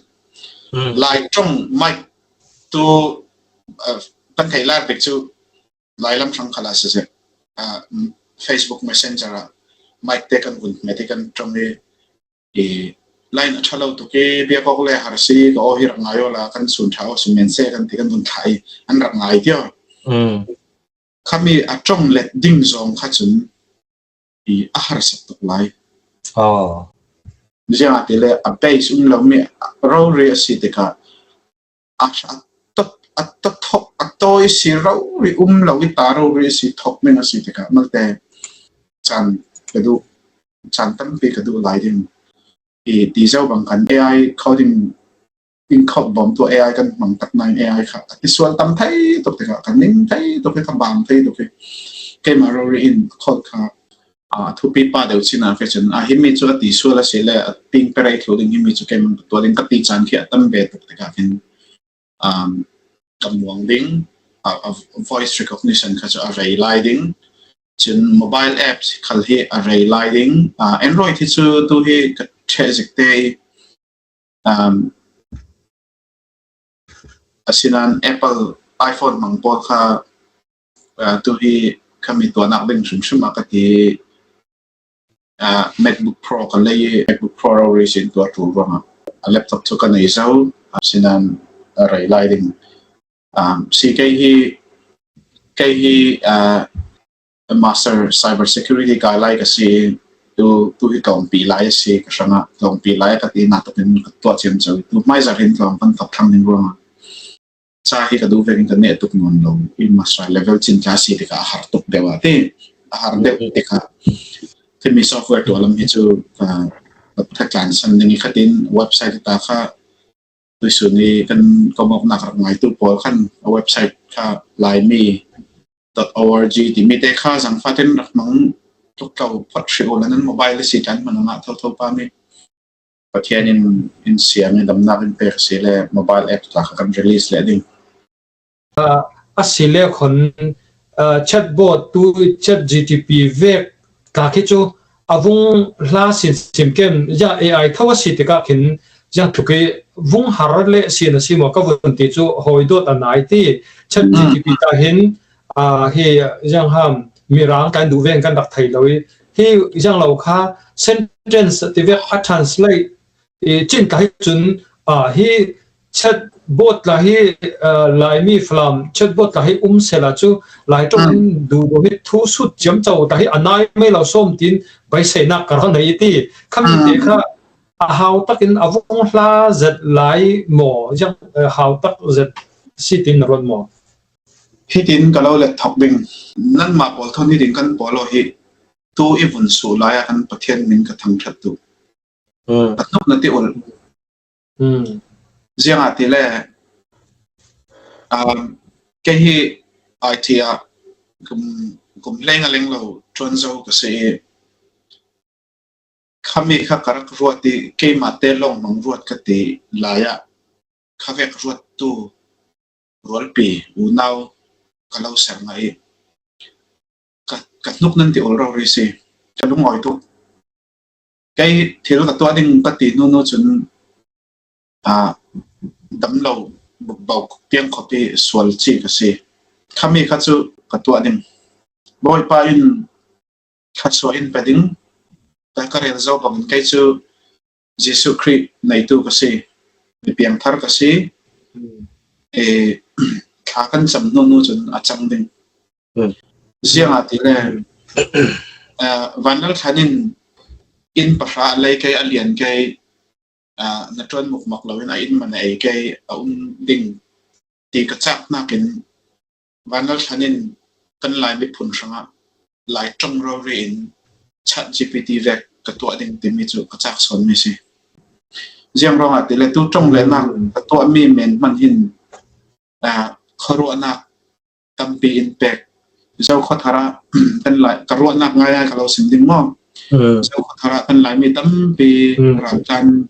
Lai ṭawng mic tu uh, kan thei lar bik cu Lai lam hrang khala siseh uh, Facebook Messenger ah mic te kan vun hmet i kan ṭawng i i line a ṭha lo tuk i biakawk le har si ka aw hi rak ngai awla kan sun ṭha aw si men se kan ti kan vun thlah i an rak ngai tio. Khami a ṭawng let ding zawng kha cun i a harsak tuk lai. Ziangahtile a base um lomi rori a si tikah a a tot a tot thok a tawi si rori um lo i ta rori si thok meng a si tikah malte caan ka duh caan tampi ka duh lai ding i ti zo bang kan A I coding in code bawm tu A I kan hmang tak nain A I kha a ti sual tam thei tuk tikah ka ning thei tuk i ka bang thei tuk i keimah rori in code kha a thupi pa deuh chin a ka cun a himi cu a ti sual a si le a ping perei thlu ding himi cu keimah ka tuah ding ka ti caan khi a tam ve tuk tikah khin um, ka muang ding a, a voice recognition kha cu a rei lai ding cun mobile apps khal hi a rei lai ding uh, Android hi cu tu hi ka ṭheh zik te i um, asinan Apple iPhone hmang pawl kha uh, tu hi khami tuahnak ding hrimhrim a ka ti uh, MacBook Pro ka lei MacBook Pro rori sin tuah ṭul ruangah a laptop cu ka nei zo asinan a rei lai ding um, si kei hi kei hi uh, master cyber security kai lai ka si tu tu hi tlawmpi lai a si ka hrangah tlawmpi lai a ka ti na takin ka tuah ciamco tu hmaizar hin tlawm kan thawk thlang ding ruangah ca hi ka duh vekin ka neh tuk nawn lo i master level cin tla si tikah a har tuk deuh ah ti a har deuh tikah timi software tuah lam hi cu ka ka tlan san ding i khatin website ta kha tuisun i kan komawknak rak ngaitu pawl khan a website kha laimi dot org timi te kha zangfatin rak hmang tuk tlo phot hrih uh le nan mobile a si tan hman a ngah thotho pami Pathian in in siang i damnak in pek a si le mobile app tla kha kan release leh ding. A si le khon chatbot tu chat G T P vek tla khi cu a vung hla sin sim kem ya A I tho a si tikah khin ziang tuk i vung har le sin a si maw ka vun ti cu hawi dawt a nai ti chat G T P ta hin a hi ziang ham Mirang kan duh veng kan rak thei lo i hi ziang lo kha sentence ti vek a translate i cin tla hi cun a hi chatbot tla hi Laimi Falam chatbot tla hi um sela cu Lai ṭawng in duh dawh hi thu sut ciamco tla hi a nai mai lo sawm tiin beiseinak ka rak nei i ti khami te kha a hau takin a vung hla zet lai maw ziang hau tak zet si tiin na ruat maw? Hitin ka lo let thok ding nanmah pawl thawn hi ding kan pawl aw hi tu i vun suh lai ah kan Pathian min ka thangṭhat duh. Ka hnuk na ti ulh. Ziangahtile Um, kei hi I T ah kum, kum leng a leng lo tuan zo ka si i, khami kha ka rak ruat i, keimah te lawng mang ruat ka ti lai ah, kha vek ruat tu rualpi unau ka lo ser ngai i, ka, ka hnuk nan ti ul rori si, ka lungawi tuk. Kei thil ka tuah ding ka ti nunu cun, a, damlo bukbau piang khawpi sual ci ka si. Khami kha cu ka tuah ding. Bawipa in kha suah in pe ding. Ka, ka rel zo bangin kei cu Jesuh Khrih neitu ka si. Mi piangthar ka si. E, thla kan cam nunu cun a cang ding. Ziangahtile, a, vanlal thlan in inn pahra a lei kei, a lian kei, a, na tuan mukmak loin a inn man a ei kei a um ding ti ka cak nakin, vanlal thlan in kan Lai miphun hrangah Lai ṭong rori in Chat G P T vek ka tuah ding timi cu ka cak sawnmi si. Ziang ruangah tile tu ṭong le nak ka tuahmi men hman hin, a, khuaruahnak tampi in pek. Zokhawthar ah kan Lai, ka ruahnak ngai ai ka lo sim ding maw? Zokhawthar ah kan Laimi tampi raltlan,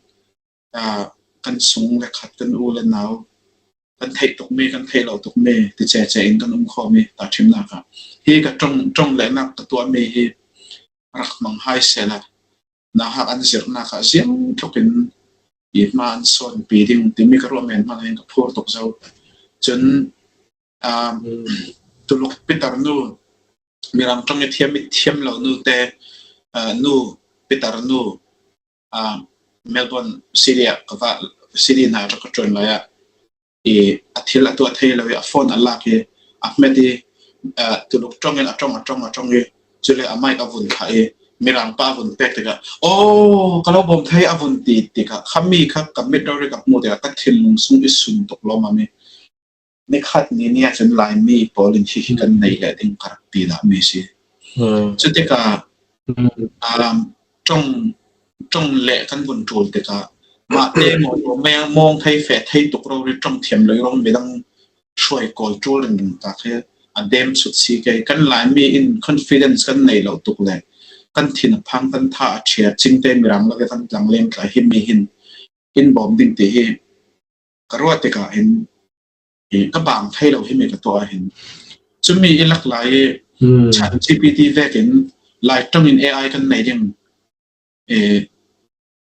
a, kan sung le khat kan u le nau, kan theih tukmi, kan theih lo tukmi ti cece in kan um khawmi tahṭhimnak ah hi ka ṭong, ṭong le nak ka tuahmi hi rak hmang hai sehla, nauhak an zirhnak ah ziang tlukin i hma an sawnpi ding timi ka ruah men hmang in ka phur tuk zo. Cun, um, Tuluk pitar nu, Mirang ṭong i thiam i thiam lo nu te, uh, nu pitar nu, uh, Melbourne City ah ka va, City hna rak ka ṭuan lai ah, i a thil a tuah thei lo i a phone a lak i a hmet i, a, Tuluk ṭong in a ṭong, a ṭong, a ṭong i, cule a mic a vun thah i, Mirang pa a vun pek tikah, "Oh, ka lo bawm thei," a vun ti tikah, khami kha ka mit rori ka hmuh tikah ka thinlung sung i sun tuk lawmam i, nikhat ni ni ah cun Laimi pawl in hihi kan neih leh ding ka rak ti dahmi si. Cutikah, um, ṭong, ṭong leh kan vun ṭul tikah, mahte mawtaw meng, mawng thei, feh thei tuk rori ṭong thiam lo i rong midang hruai kawl ṭul ringring tak hi a dem sut si kei. Kan Laimi in confidence kan nei lo tuk le kan thin a phang, kan tha a ṭhiat, cingte Mirang lak i kan tlang lem tla himi hin in bawm ding ti hi ka ruah tikah hin, i, ka bang thei lo himi ka tuah ah hin. Cumi i lak lai i, Chat G P T vekin Lai ṭong in A I kan nei ding, e,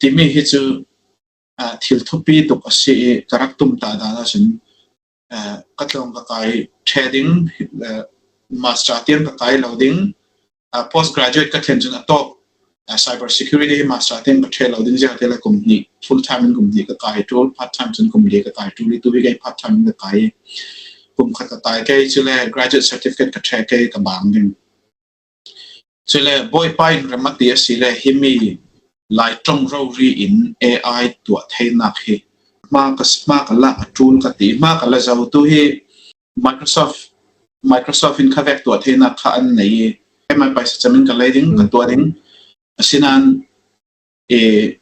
timi hi cu, a, thil thupi tuk a si i ka rak tumtah dan ahcun, a, ka tlawng ka kai ṭheh ding, a, master tiang ka kai lo ding, a, postgraduate ka thlen cun a tawp, a, cyber security hi master tiang ka ṭheh lo ding ziah te le kum hnih, full time in kum hnih ka kai ṭul, part time cun kum li ka kai ṭul i tu hi kei part time in ka kai i kum khat ka kai kei, cule graduate certificate ka ṭheh kei ka bang ding. Cule Bawipa in rem a ti a si le himi Lai ṭong rori in A I tuah theinak hi hma ka, hma ka la a ṭul ka ti, hma ka la zo tu hi Microsoft, Microsoft in kha vek tuah theinak kha an nei i, keimah paisa cam in ka lei ding, ka tuah ding. Asinain, e,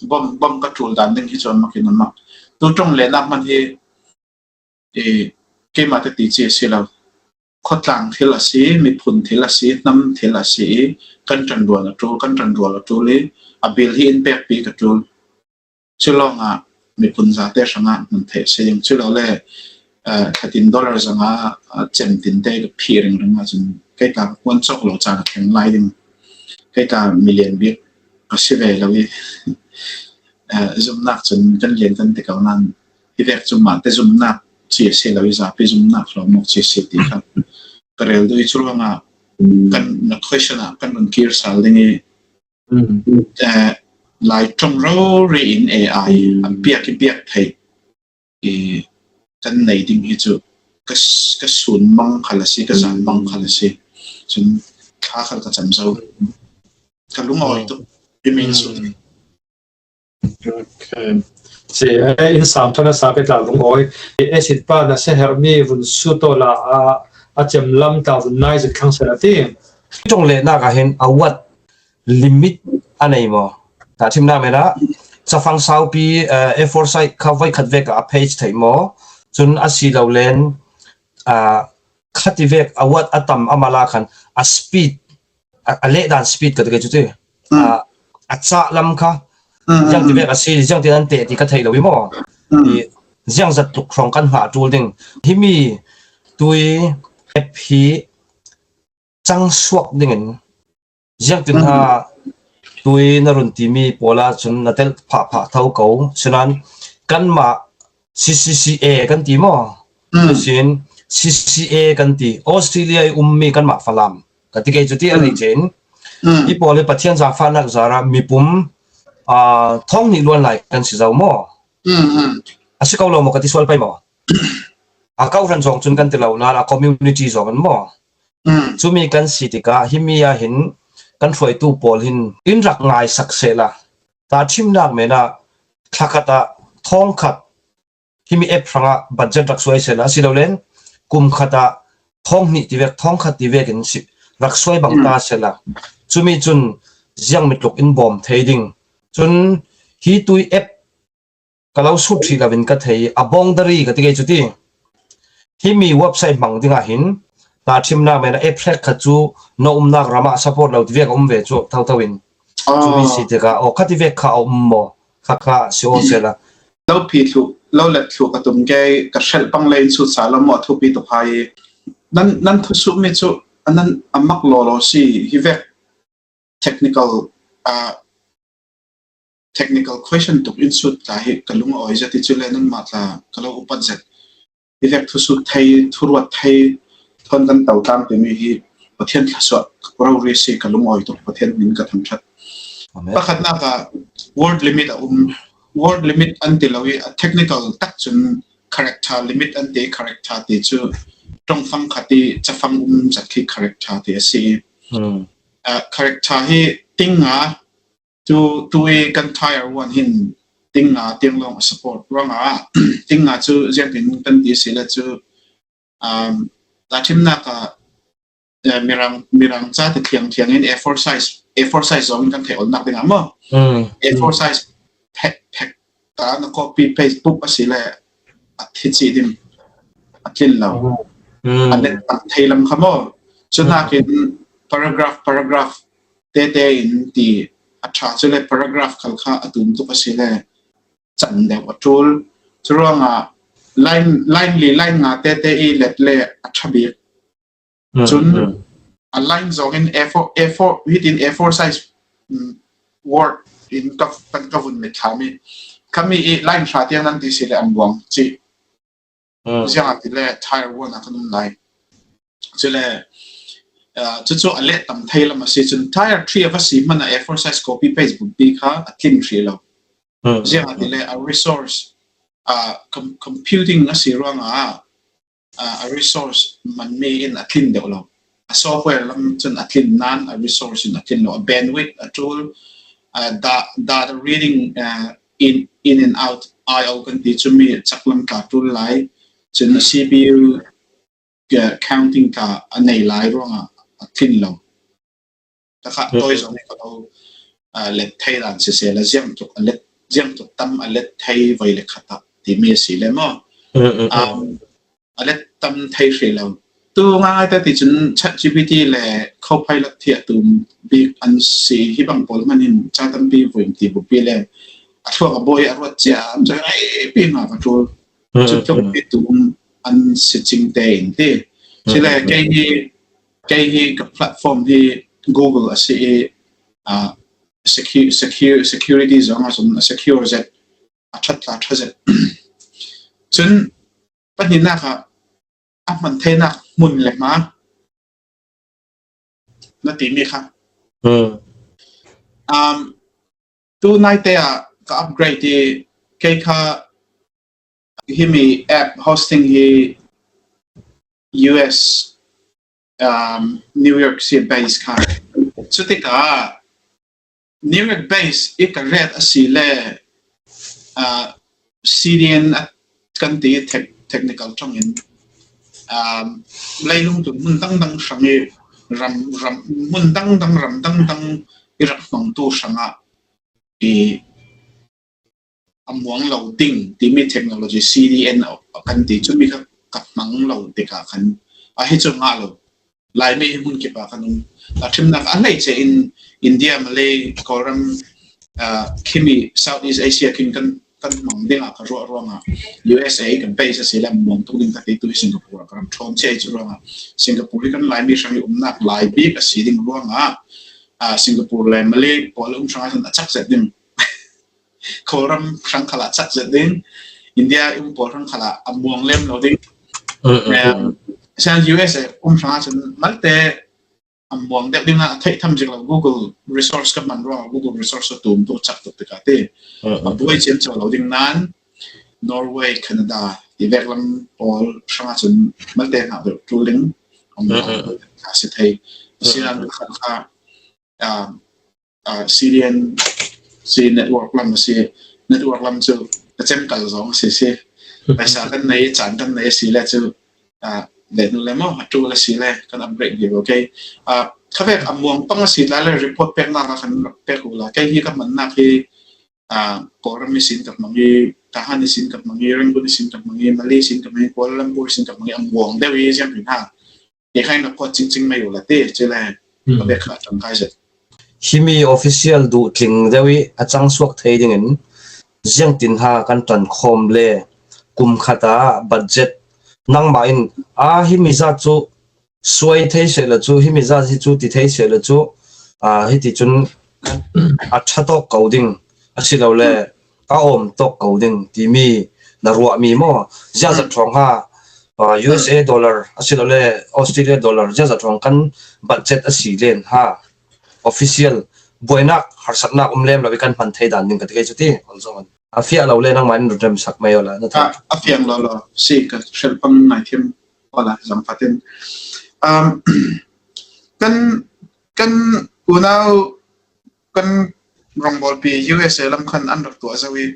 bawm, bawm ka ṭul dan ding hi cu a mak in a mak. Tu ṭong le nak hman hi, e, keimah te ti ci a si lo. Khawtlang thil a si, miphun thil a si, hnam thil a si i, kan ṭanrual a ṭul, kan ṭanrual a ṭul i, a bil hi in pekpi ka ṭul. Cu lawngah miphun zate hrangah hman theih a si ding. Cu lo le, eh, khatin dollar zanga, eh, cem tinte ka phih ringring ahcun kei tla ka kuan cawk lo ca ka thleng lai ding. Kei tla milian bik ka si ve lo i, eh, zumhnak cun kan lian kan ti ko nain hi vek cu mah te zumhnak ci a si lo i zapi zumhnak hlawm awk ci a si ti kha ka rel duh i cu ruangah kan na question ah kan run kir sal ding i, eh, Lai ṭong rori in A I a biak i biak theih i kan nei ding hi cu ka, ka sun mang khal a si, ka zan mang khal a si. Cun thla khal ka cam zo. Ka lungawi tuk i min sut. Okay. Si, eh, in sam thana sa pe tla lungawi. Eh, acid pa na se hermi vun su to la a, a cem lam tla vun nai zit khang se la ti. Ṭong le nak ah hin a wat limit a nei maw? Tahṭhimnak men ah cafang saupi, eh, A four size kha voi khat vek ah a page theih maw? Chun a si lo len, a, khati vek a watt a tam a mala khan a speed, a, a leh dan speed ka ti kei chu ti. A, a chah lam kha, ziang ti vek a si, ziang ti an teh ti ka thei lo i maw. I, ziang zat tluk hrawng kan ngah tul ding. Himi tui app hi chang suak dingin, ziang tin ha tui na run ti mi pawla chun na tel phah phah tho ko. Sinan kanmah C C C A kan ti maw? Sin C C C A kan ti. Australia i um mi kanmah Falam ka ti kei chu ti a nei chen. I pawl i Pathian zangfahnak zara mipum, a, thawng hnih luan lai kan si zo maw? A si ko lo maw ka ti sual pai maw? A kau hran zawng chun kan ti lo nan a community zawng an maw? Cumi kan si tikah himi ah hin kan hruaitu pawl hin in rak ngaisak sehla, tahṭhimnak menah thla khatah thawng khat himi app hrangah budget rak suai sehla, a si lo len kum khatah thawng hnih ti vek, thawng khat ti vekin si, rak suai bang ta sehla, cumi cun ziang mitluk in bawm thei ding. Cun hi tui app ka lo sut hrih lo in ka thei, a boundary ka ti kei cu ti. Himi website hmang dingah hin tahṭhimnak men a app hrek kha cu na umnak ram ah support lo ti vek a um ve cu thotho in. Cumi si tikah, aw, kha ti vek kha a um maw? Kha kha si aw sehla. Lo phi thluh, lo let thluh ka tum kei, ka hrelh pang le in sut sa lo maw, thupi tuk hai. Nan, nan thusuhmi cu a nan a mak lawlaw si, hi vek technical, ah, technical question tuk in sut tla hi ka lung a awi zet i cu le nanmah tla ka lo upat zet. Hi vek thusut thei, thuruat thei, thawn kan to tlang timi hi Pathian thluasuah ka rori si, ka lung awi tuk, Pathian min ka thangṭhat. Pakhatnak ah word limit a um. Word limit an ti lo i a technical tak cun character limit an ti, character ti cu ṭongfang khat i cafang um zat khi character ti a si. Ah, character hi ting nga, tu, tu i kan tier one hin ting nga tiang lawng a support ruangah ting nga cu ziangtin kan ti si le cu, um, tahṭhimnak ah, eh, mirang, mirang ca ti thliang thliang in A four size, A four size zong in kan theih olnak dingah maw? A four size phek, phek ta na copy paste buk a si le a thi cih ding a tlin lo. A let tak thei lam kha maw? Cu nakin paragraph, paragraph tete in ti a ṭha cu le paragraph khal kha a tum tuk a si le can deuh a ṭul. Curuangah line, line li, line nga tete i let le a ṭha bik. Cun a line zong in A four, A four, hitin A four size, mm, word in ka, kan ka vun mit thla mi. Khami i line hra tiang nan ti si le an buang cih. Ziangah ti le tier one a kan um lai. Cule, ah, cucu a let tam thei lam a si cun tier three a va si hmanh a A four size copy paste bukpi kha a tlin hrih lo. Ziangah ti le a resource, ah, com-, computing a si ruangah, ah, a resource manmi in a tlin deuh lo. A software lam cun a tlin nain a resource in a tlin lo. A bandwidth a ṭul, ah, da-, data reading, ah, in, in and out, I O kan ti cu mi caklam tla ṭul lai. Cun a C P U, ah, counting tla a nei lai ruangah a tlin lo. Takha tawi zong i ka lo, ah, let thei dan siseh le ziang tuk a let, ziang tuk tam a let thei voi le khat ah timi a si le maw? Um, a let tam thei hrih lo. Tu ngaingai te ti cun ChatGPT le Copilot hi a tum bik an si, hi bang pawl hmanh in ca tampi vuim ti bupi le a thluak a bawi a ruat ciam zoi ai pi nga ka ṭul. Cu tluk hi tum an si cing tein ti. Cule kei hi, kei hi ka platform hi Google a si i, ah, secu-, secu-, security zong a cun a secure zet, a ṭhat tla ṭha zet. Cun pahnihnak ah a hman theinak hmun le hma na timi kha. Um, tu naite ah ka upgrade i kei kha himi app hosting hi U S, um, New York City base kha. Cutikah New York base i ka ret a si le, ah, C D N a kan ti tech-, technical ṭongin, um, leilung tu hmun dangdang hrang i ram, ram, hmun dangdang ram dangdang i rak hmangtu hrangah i muang lo ding timi technology C D N kan ti chu mi kha ka hmang lo tikah khan a hi chu ngah lo. Laimi hi hmun kip ah khan um. A ṭhimnak a hleice in India, Malay, Kawlram, ah, khimi South East Asia khin kan, kan hmang dingah ka ruah ruangah U S A kan base a si le muang tuk ding ka ti tu hi Singapore ah ka ram ṭhawm chiah hi chu ruangah Singapore hi kan Laimi hrang hi umnak lai bik a si ding ruangah, ah, Singapore le Malay pawl um hrangah khan a chak zet ding. Kawlram hrang khalah chak zet ding, India um pawl hrang khalah a muang lem lo ding. Sian U S A um hrangah chun malte a muang deuh dingah a theih tham zik lo. Google resource ka man ruangah Google resource a tum tu chak tuk tikah ti a buai ciamco lo ding nan Norway, Canada ti vek lam pawl hrangah chun malte hngah deuh tul ding a muang a si thei. Sian khan kha, ah, ah, C D N C network lam a si, network lam chu ka chem kal zawng a si si. Paisa kan nei, caan kan nei a si le chu, ah, le nu le maw, a ṭul a si le kan upgrade vivo kei. Ah, khavek a muang pang a si tla le report peknak a kan pek uh la. Kei hi ka hmannak hi, ah, Kawlram i sin ka hmang i, Tahan i sin ka hmang i, Rangoon i sin ka hmang i, Malay i sin ka hmang i, Kuala Lumpur i sin ka hmang i, a muang deuh i ziang rin ha. Hi kha in a kuat cingcing mai uh la ti, ci le, a bek kha a ṭangkai zet. Himi official duh tling deuh i a cang suak thei dingin ziangtin ha kan ṭan khawm le kum khata budget nangmah in a himi zat chu suai thei seh le chu, himi zat hi chu ti thei seh le chu, a, hiti cun a ṭha tawk ko ding a si lo le a awm tawk ko ding timi na ruahmi maw? Ziangzat ṭhawng ha, ah, U S A dollar a si lo le Australia dollar ziangzat ṭhawng kan budget a si len ha official buainak harsatnak um lem lo i kan hman thei dan ding ka ti kei cu ti, Ol Zong. A fiah lo le nangmah in run remsak mai awla na a, a fiang lo lo si ka hrelh pang nai thiam awla zang fatin. Um, kan, kan unau kan rongbawlpi U S A lam khan an rak tuah zo i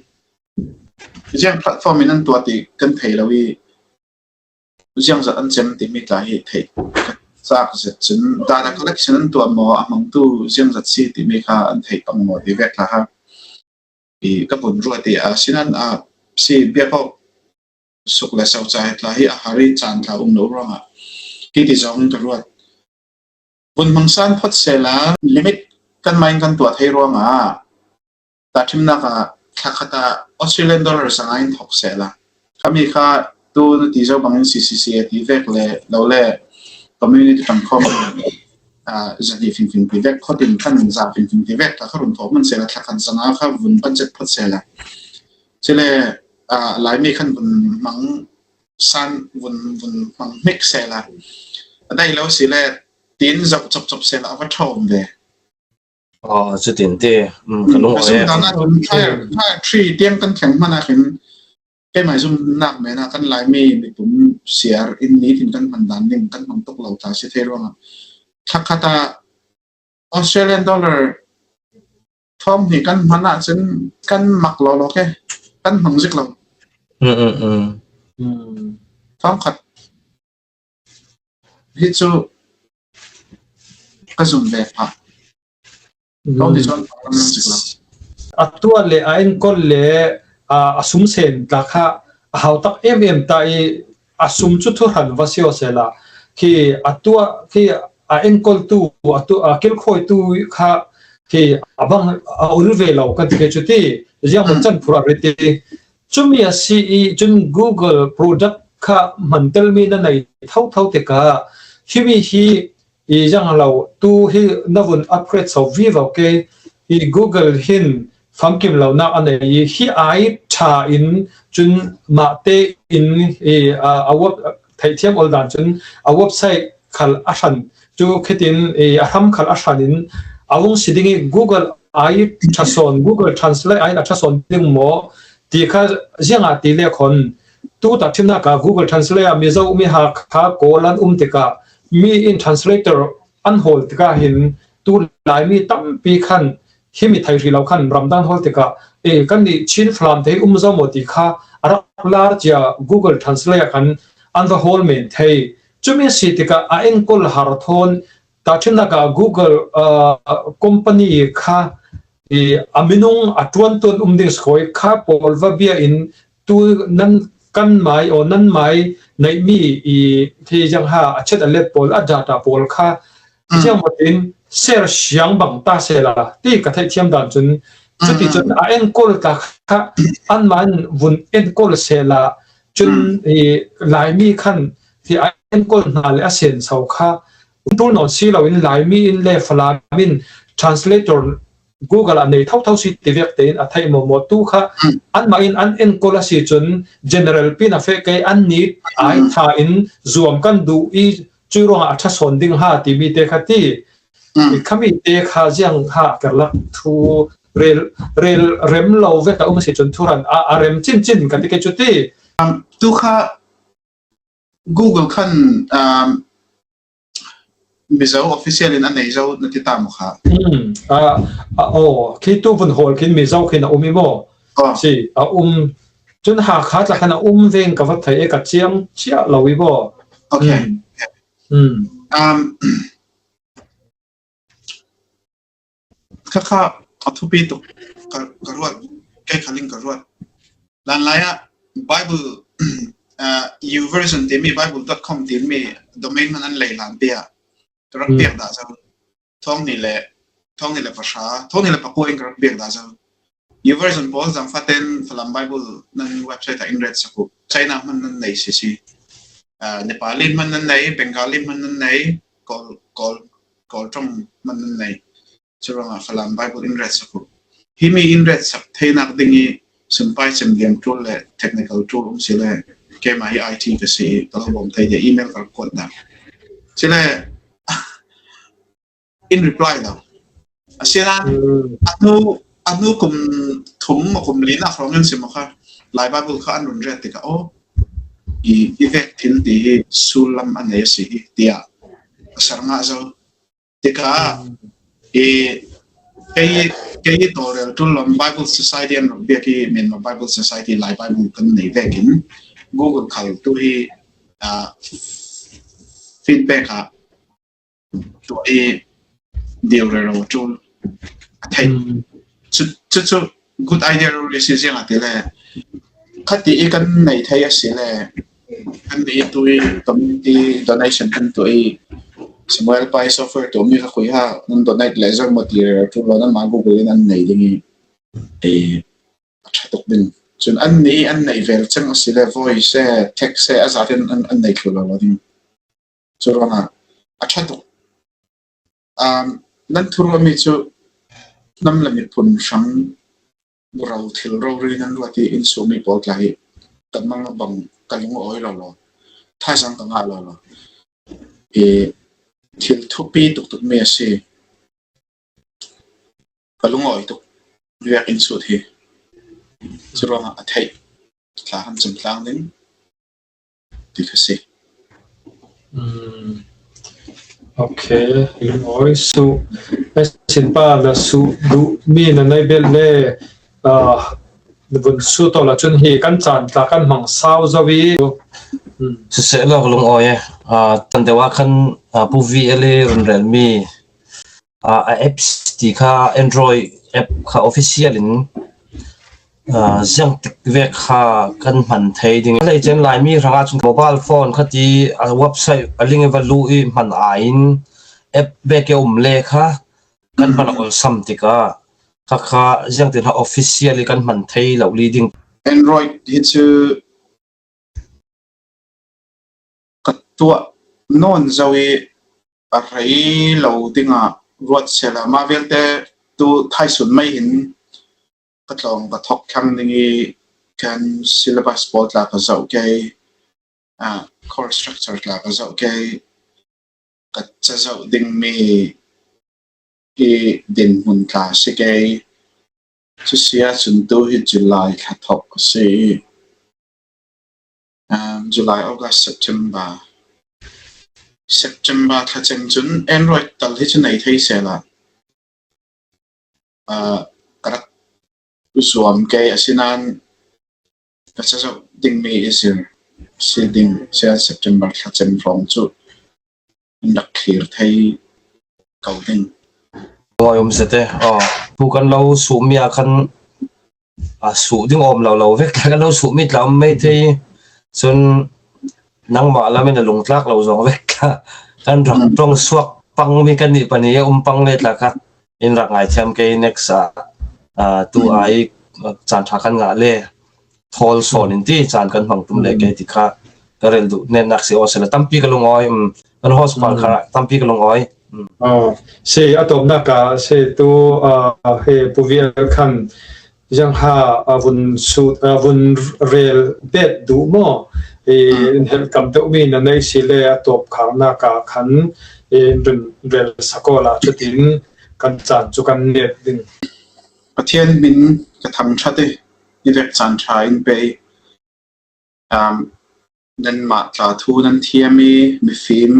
ziang platform in an tuah ti kan thei lo i ziangzat an cem timi tla hi theih ka tlak zet cun data collection an tuah maw, a hmangtu ziangzat si timi kha an theih pang maw ti vek tla ha. I ka vun ruat i a sinan a si biaphawk suk le sauca he tla hi a hari caan tla um lo ruangah hiti zawng in ka ruat. Vun hmangsan phawt sehla limit kan mah in kan tuah thei ruangah tahṭhimnak ah thlakhat ah Australian dollar zanga in thawk sehla. Khami kha tu na ti zo bangin C C C A ti vek le lo le community ṭangkhawm, ah, zahnih fingfing ti vek khuatin kan za fingfing ti vek kha kha run thawk man sehla thlakhat zanga kha vun budget phawt sehla. Cule, ah, Laimi khan vun hmang san vun, vun hmang hmik sehla. A dai lo si le tin zoh copcop sehla a va ṭhawm ve. Aw, cutin ti, um, ka lung a sum dana cun thai, thai ṭhi tiang kan thleng hmana khin keimah zumnak mena kan Laimi mipum siar in nitin kan hman dan ding kan hmang tuk lo ta si thei ruangah thlakhat ah Australian dollar thawng hnih kan hman ahcun kan mak lawlaw ke kan hmang zik lo. Thawng khat hi cu ka zum ve phah. Thawng hnih cun kan hmang zik lo. A tuah le a enkawl le, a, a sum sen tla kha a hautak em em ta i a sum cu thuhran va si aw sehla khi a tuah khi a enkawltu a tu a kilkhawitu kha khi a bang a ul ve lo kan ti cu ti ziang mun can phurh a ri ti. Cumi a si i cun Google product kha hmantelmi na nei thotho tikah himi hi i ziang lo tu hi na vun upgrade so vivo ke i Google hin famkim lonak a nei i hi ai ṭha in cun mah tein i, a, a web, theihthiam ol dan cun a website khal a hran cu khitin i a hram khal a hran in a vung si ding i Google ai ṭha sawn, Google Translate ai a ṭha sawn ding maw ti kha ziangah ti le khon tu tahṭhimnak ah Google Translate ah Mizo mi ha kha kawl an um tikah mi in translator an hawl tikah hin tu Laimi tampi khan himi thei hrih lo khan ramdang hawl tikah, e, kannih Chin Falam te hi um zo maw ti kha a rak lar cia Google Translate ah khan an va hawl men thei. Cumi a si tikah a enkawl har thawn tahṭhimnak ah Google, ah, company kha i a minung a tuan tuan um ding skoi kha pawl va bia in tu nan kan mai o nan mai nei mi i thi jang ha a chet a let pawl a data pawl kha jang matin share siang bang ta se la ti ka thei thiam dan chun chuti chun a enkol ta kha an man vun enkol se la chun i lai mi khan ti a enkol hna le a sen sau kha tul non si lo in lai mi in le Falam in translator Google a nei thau thau si ti vek tein a thei mo mo tu kha an ma in an enkol a si chun general pin a fe kei an ni ai tha in zuam kan du i chui ruang a tha son ding ha ti mi te kha ti i kha mi te kha ziang ha kerlak thu rel rel rem lo vek a um si chun thu ran a a rem chin chin ka ti ke chu ti tu kha Google khan Mizo official in a nei zo na ti ta mo kha. Hmm. A a o khi tu vun hol khin Mizo khin a um i mo. Si a um chun ha kha tla khan a um veng ka va thei e ka chiang chia lo i mo. Okay. Hmm. Um, Kha kha a thupi tuk ka ruat kei kha ling ka ruat. Lan lai a Bible uh, YouVersion ti mi bible dot com ti mi domain man an lei lan pia. Ka rak piak da zo. Thong ni le thong ni le pasha thong ni le pakua in ka rak piak da zo. YouVersion pawl zang faten Falam Bible nan website a in ret saku. China man nan nei sisi. Uh, Nepali man nan nei, Bengali man nan nei, Kol Kol Kol trong man nan nei. Churanga Falam Bible in ret saku. Himi in ret sak theinak ding i sumpai chem liam tul le technical tul um si le kema hi I T ka si ka lo bom thei de email ka kuat da. Si le in reply lo. A si nan anu anu kum thum ma kum li na khong in si ma kha. Lai Bible kha an run ret ti ka o. I i vek thil ti hi sul lam an nei si hi tia. A sar nga zo. Tika i kei kei to rel tul lom Bible Society an rak biak i Myanmar Bible Society lai Bible kan nei vekin Google khal tu hi feedback a tu i diu rel tul a thei chu chu chu good idea rel si ziang a ti le khati i kan nei thei a si le kan nei tu i community donation kan tu i Samuel Pi software tu mi kha khui ha nan donate le zong mo ti rel tul lo nan ma Google in an nei ding i e a tha tuk ding chun an nei an nei vel chang a si le voice e text e a zatin an an nei thlu lo lo ding chu rona a tha tuk um nan thuru mi chu nam le mi phun sang rau thil rau ri nan ruati in su mi pawl tla hi kan mang bang ka lung oi lo lo tha sang ka nga lo lo e thil thupi tuk tuk mi a si ka lung oi tuk riak in sut hi chu rong a thei tla han chim tlang ding ti ka si. Okay, lungoi su. Esin pa la su du mi na nai bel le a bun su to la chun hi kan chan tla kan mang sau zawi. Su se lo lungoi e. A tan dewa kan pu vi eli run rel mi a apps ti kha Android app kha official in ziang tik vek kha kan hman thei ding. Lei chen lai mi hranga chun mobile phone kha ti a website a link va lu i hman a in app vek e um le kha kan hman a ol sam tik a kha kha ziang tin ha official i kan hman thei lo li ding. Android hi chu ka tuah nawn zo i a rei lo ding a ruat sela ma vialte tu thaisun mai hin ka tlawng ka thawk thlang ding i kan syllabus pawl tla ka zoh kei, course structure tla ka zoh kei, ka ca zoh ding mi i din hmun tla si kei. Cu sia cun tu hi July thla thawk ka si. July, August, September. September thla cem cun Android tal hi cu nei thei sela. Ka rak zuam kei a si nan ka ca zoh ding mi i zir si ding sia September thla cem hrawng cu an rak thlir thei ko ding. Ngawi um sete aw. thu kan lo suh mi a khan a suh ding awm lo lo vek tla, kan lo suh mi tla om mai thei. Chun nangmah lamin a lungtlak lo zawng vek tla, kan rak ṭawng suak pang mi kan nih pahnih a um pang le tla kha in rak ngaithiam kei next a, a, tu ai, a, chan ṭha kan ngah le thawl sawn in ti chan kan hmang tum le kei ti kha ka rel duh nen nak si aw sela tampi ka lungawi, um, kan host pal kha tampi ka lungawi. Um. Aw, si a tawpna ka si tu, a, he Pu Vial khan zang ha a vun sut, a vun rel bet duh maw? I, in hel kam deuh mi na nei si le a tawp khangna ka khan i, in rel sak aw la chutin kan chan chu kan net ding. Pathian min ka thang ṭha te, i vek chan ṭha in pe. Um, nanmah tla thu nan thiam i, mifim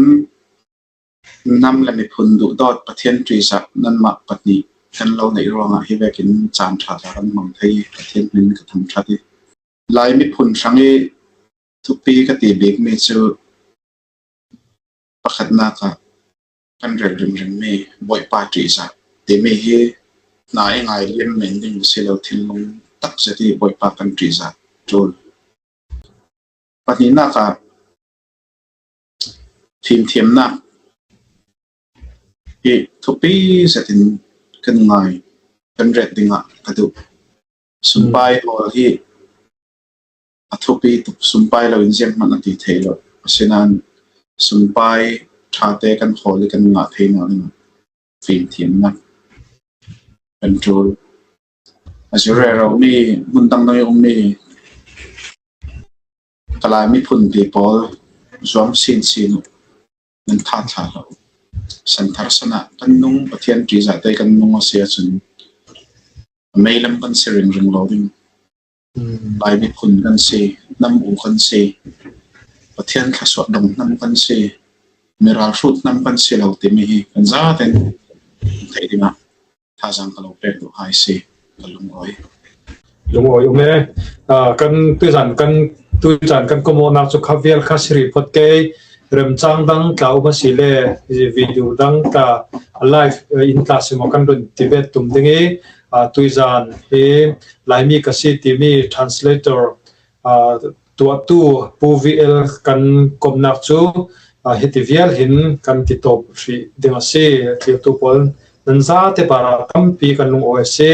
nam le miphun duhdawt Pathian ṭihzah nanmah pahnih kan lo neih ruangah hi vekin chan ṭha tla kan mang thei, Pathian min ka thang ṭha te. Lai miphun hrang i thupi ka ti bik mi chu pakhatnak ah kan rel ringring mi Bawipa ṭihzah timi hi hna i ngai liam men ding si lo thinlung takzet i Bawipa kan ṭihzah ṭul. Pahnihnak ah fimthiamnak hi thupi zetin kan ngai, kan ret dingah ka duh. Sumpai hawl hi a thupi tuk, sumpai lo in zianghman a ti thei lo. Asinain sumpai ṭhate kan hawl i kan ngah thei nawn dingah fimthiamnak kan ṭul. A zir rero mi, hmun dangdang i um mi ka Lai miphun pi pawl zuam sinsin uh nan tha thla lo. Santhar sanah kan nung, Pathian ṭihzahte kan nung a si ahcun a meilam kan si ringring lo ding. Lai miphun kan si, nam u kan si, Pathian thluasuah dong hnam kan si, mi ralhrut hnam kan si lo timi hi kan zaten theih dingah thazaang ka lo pek duh hai si, ka lungawi. Lungawi um e. Ah, kan tuizan kan, tuizan kan komawhnak cu kha vial kha si rih phawt kei. Remcang dang tla um a si le video dang tla live, eh, in tla si maw kan run ti bet tum ding i, ah, tuizan hi Laimi ka si timi translator, ah, tuahtu Pu V L kan komnak cu, ah, hiti vial hin kan ti tawp hrih ding a si. Tlirtu pawl nan zate parah tampi kan lungawi a si.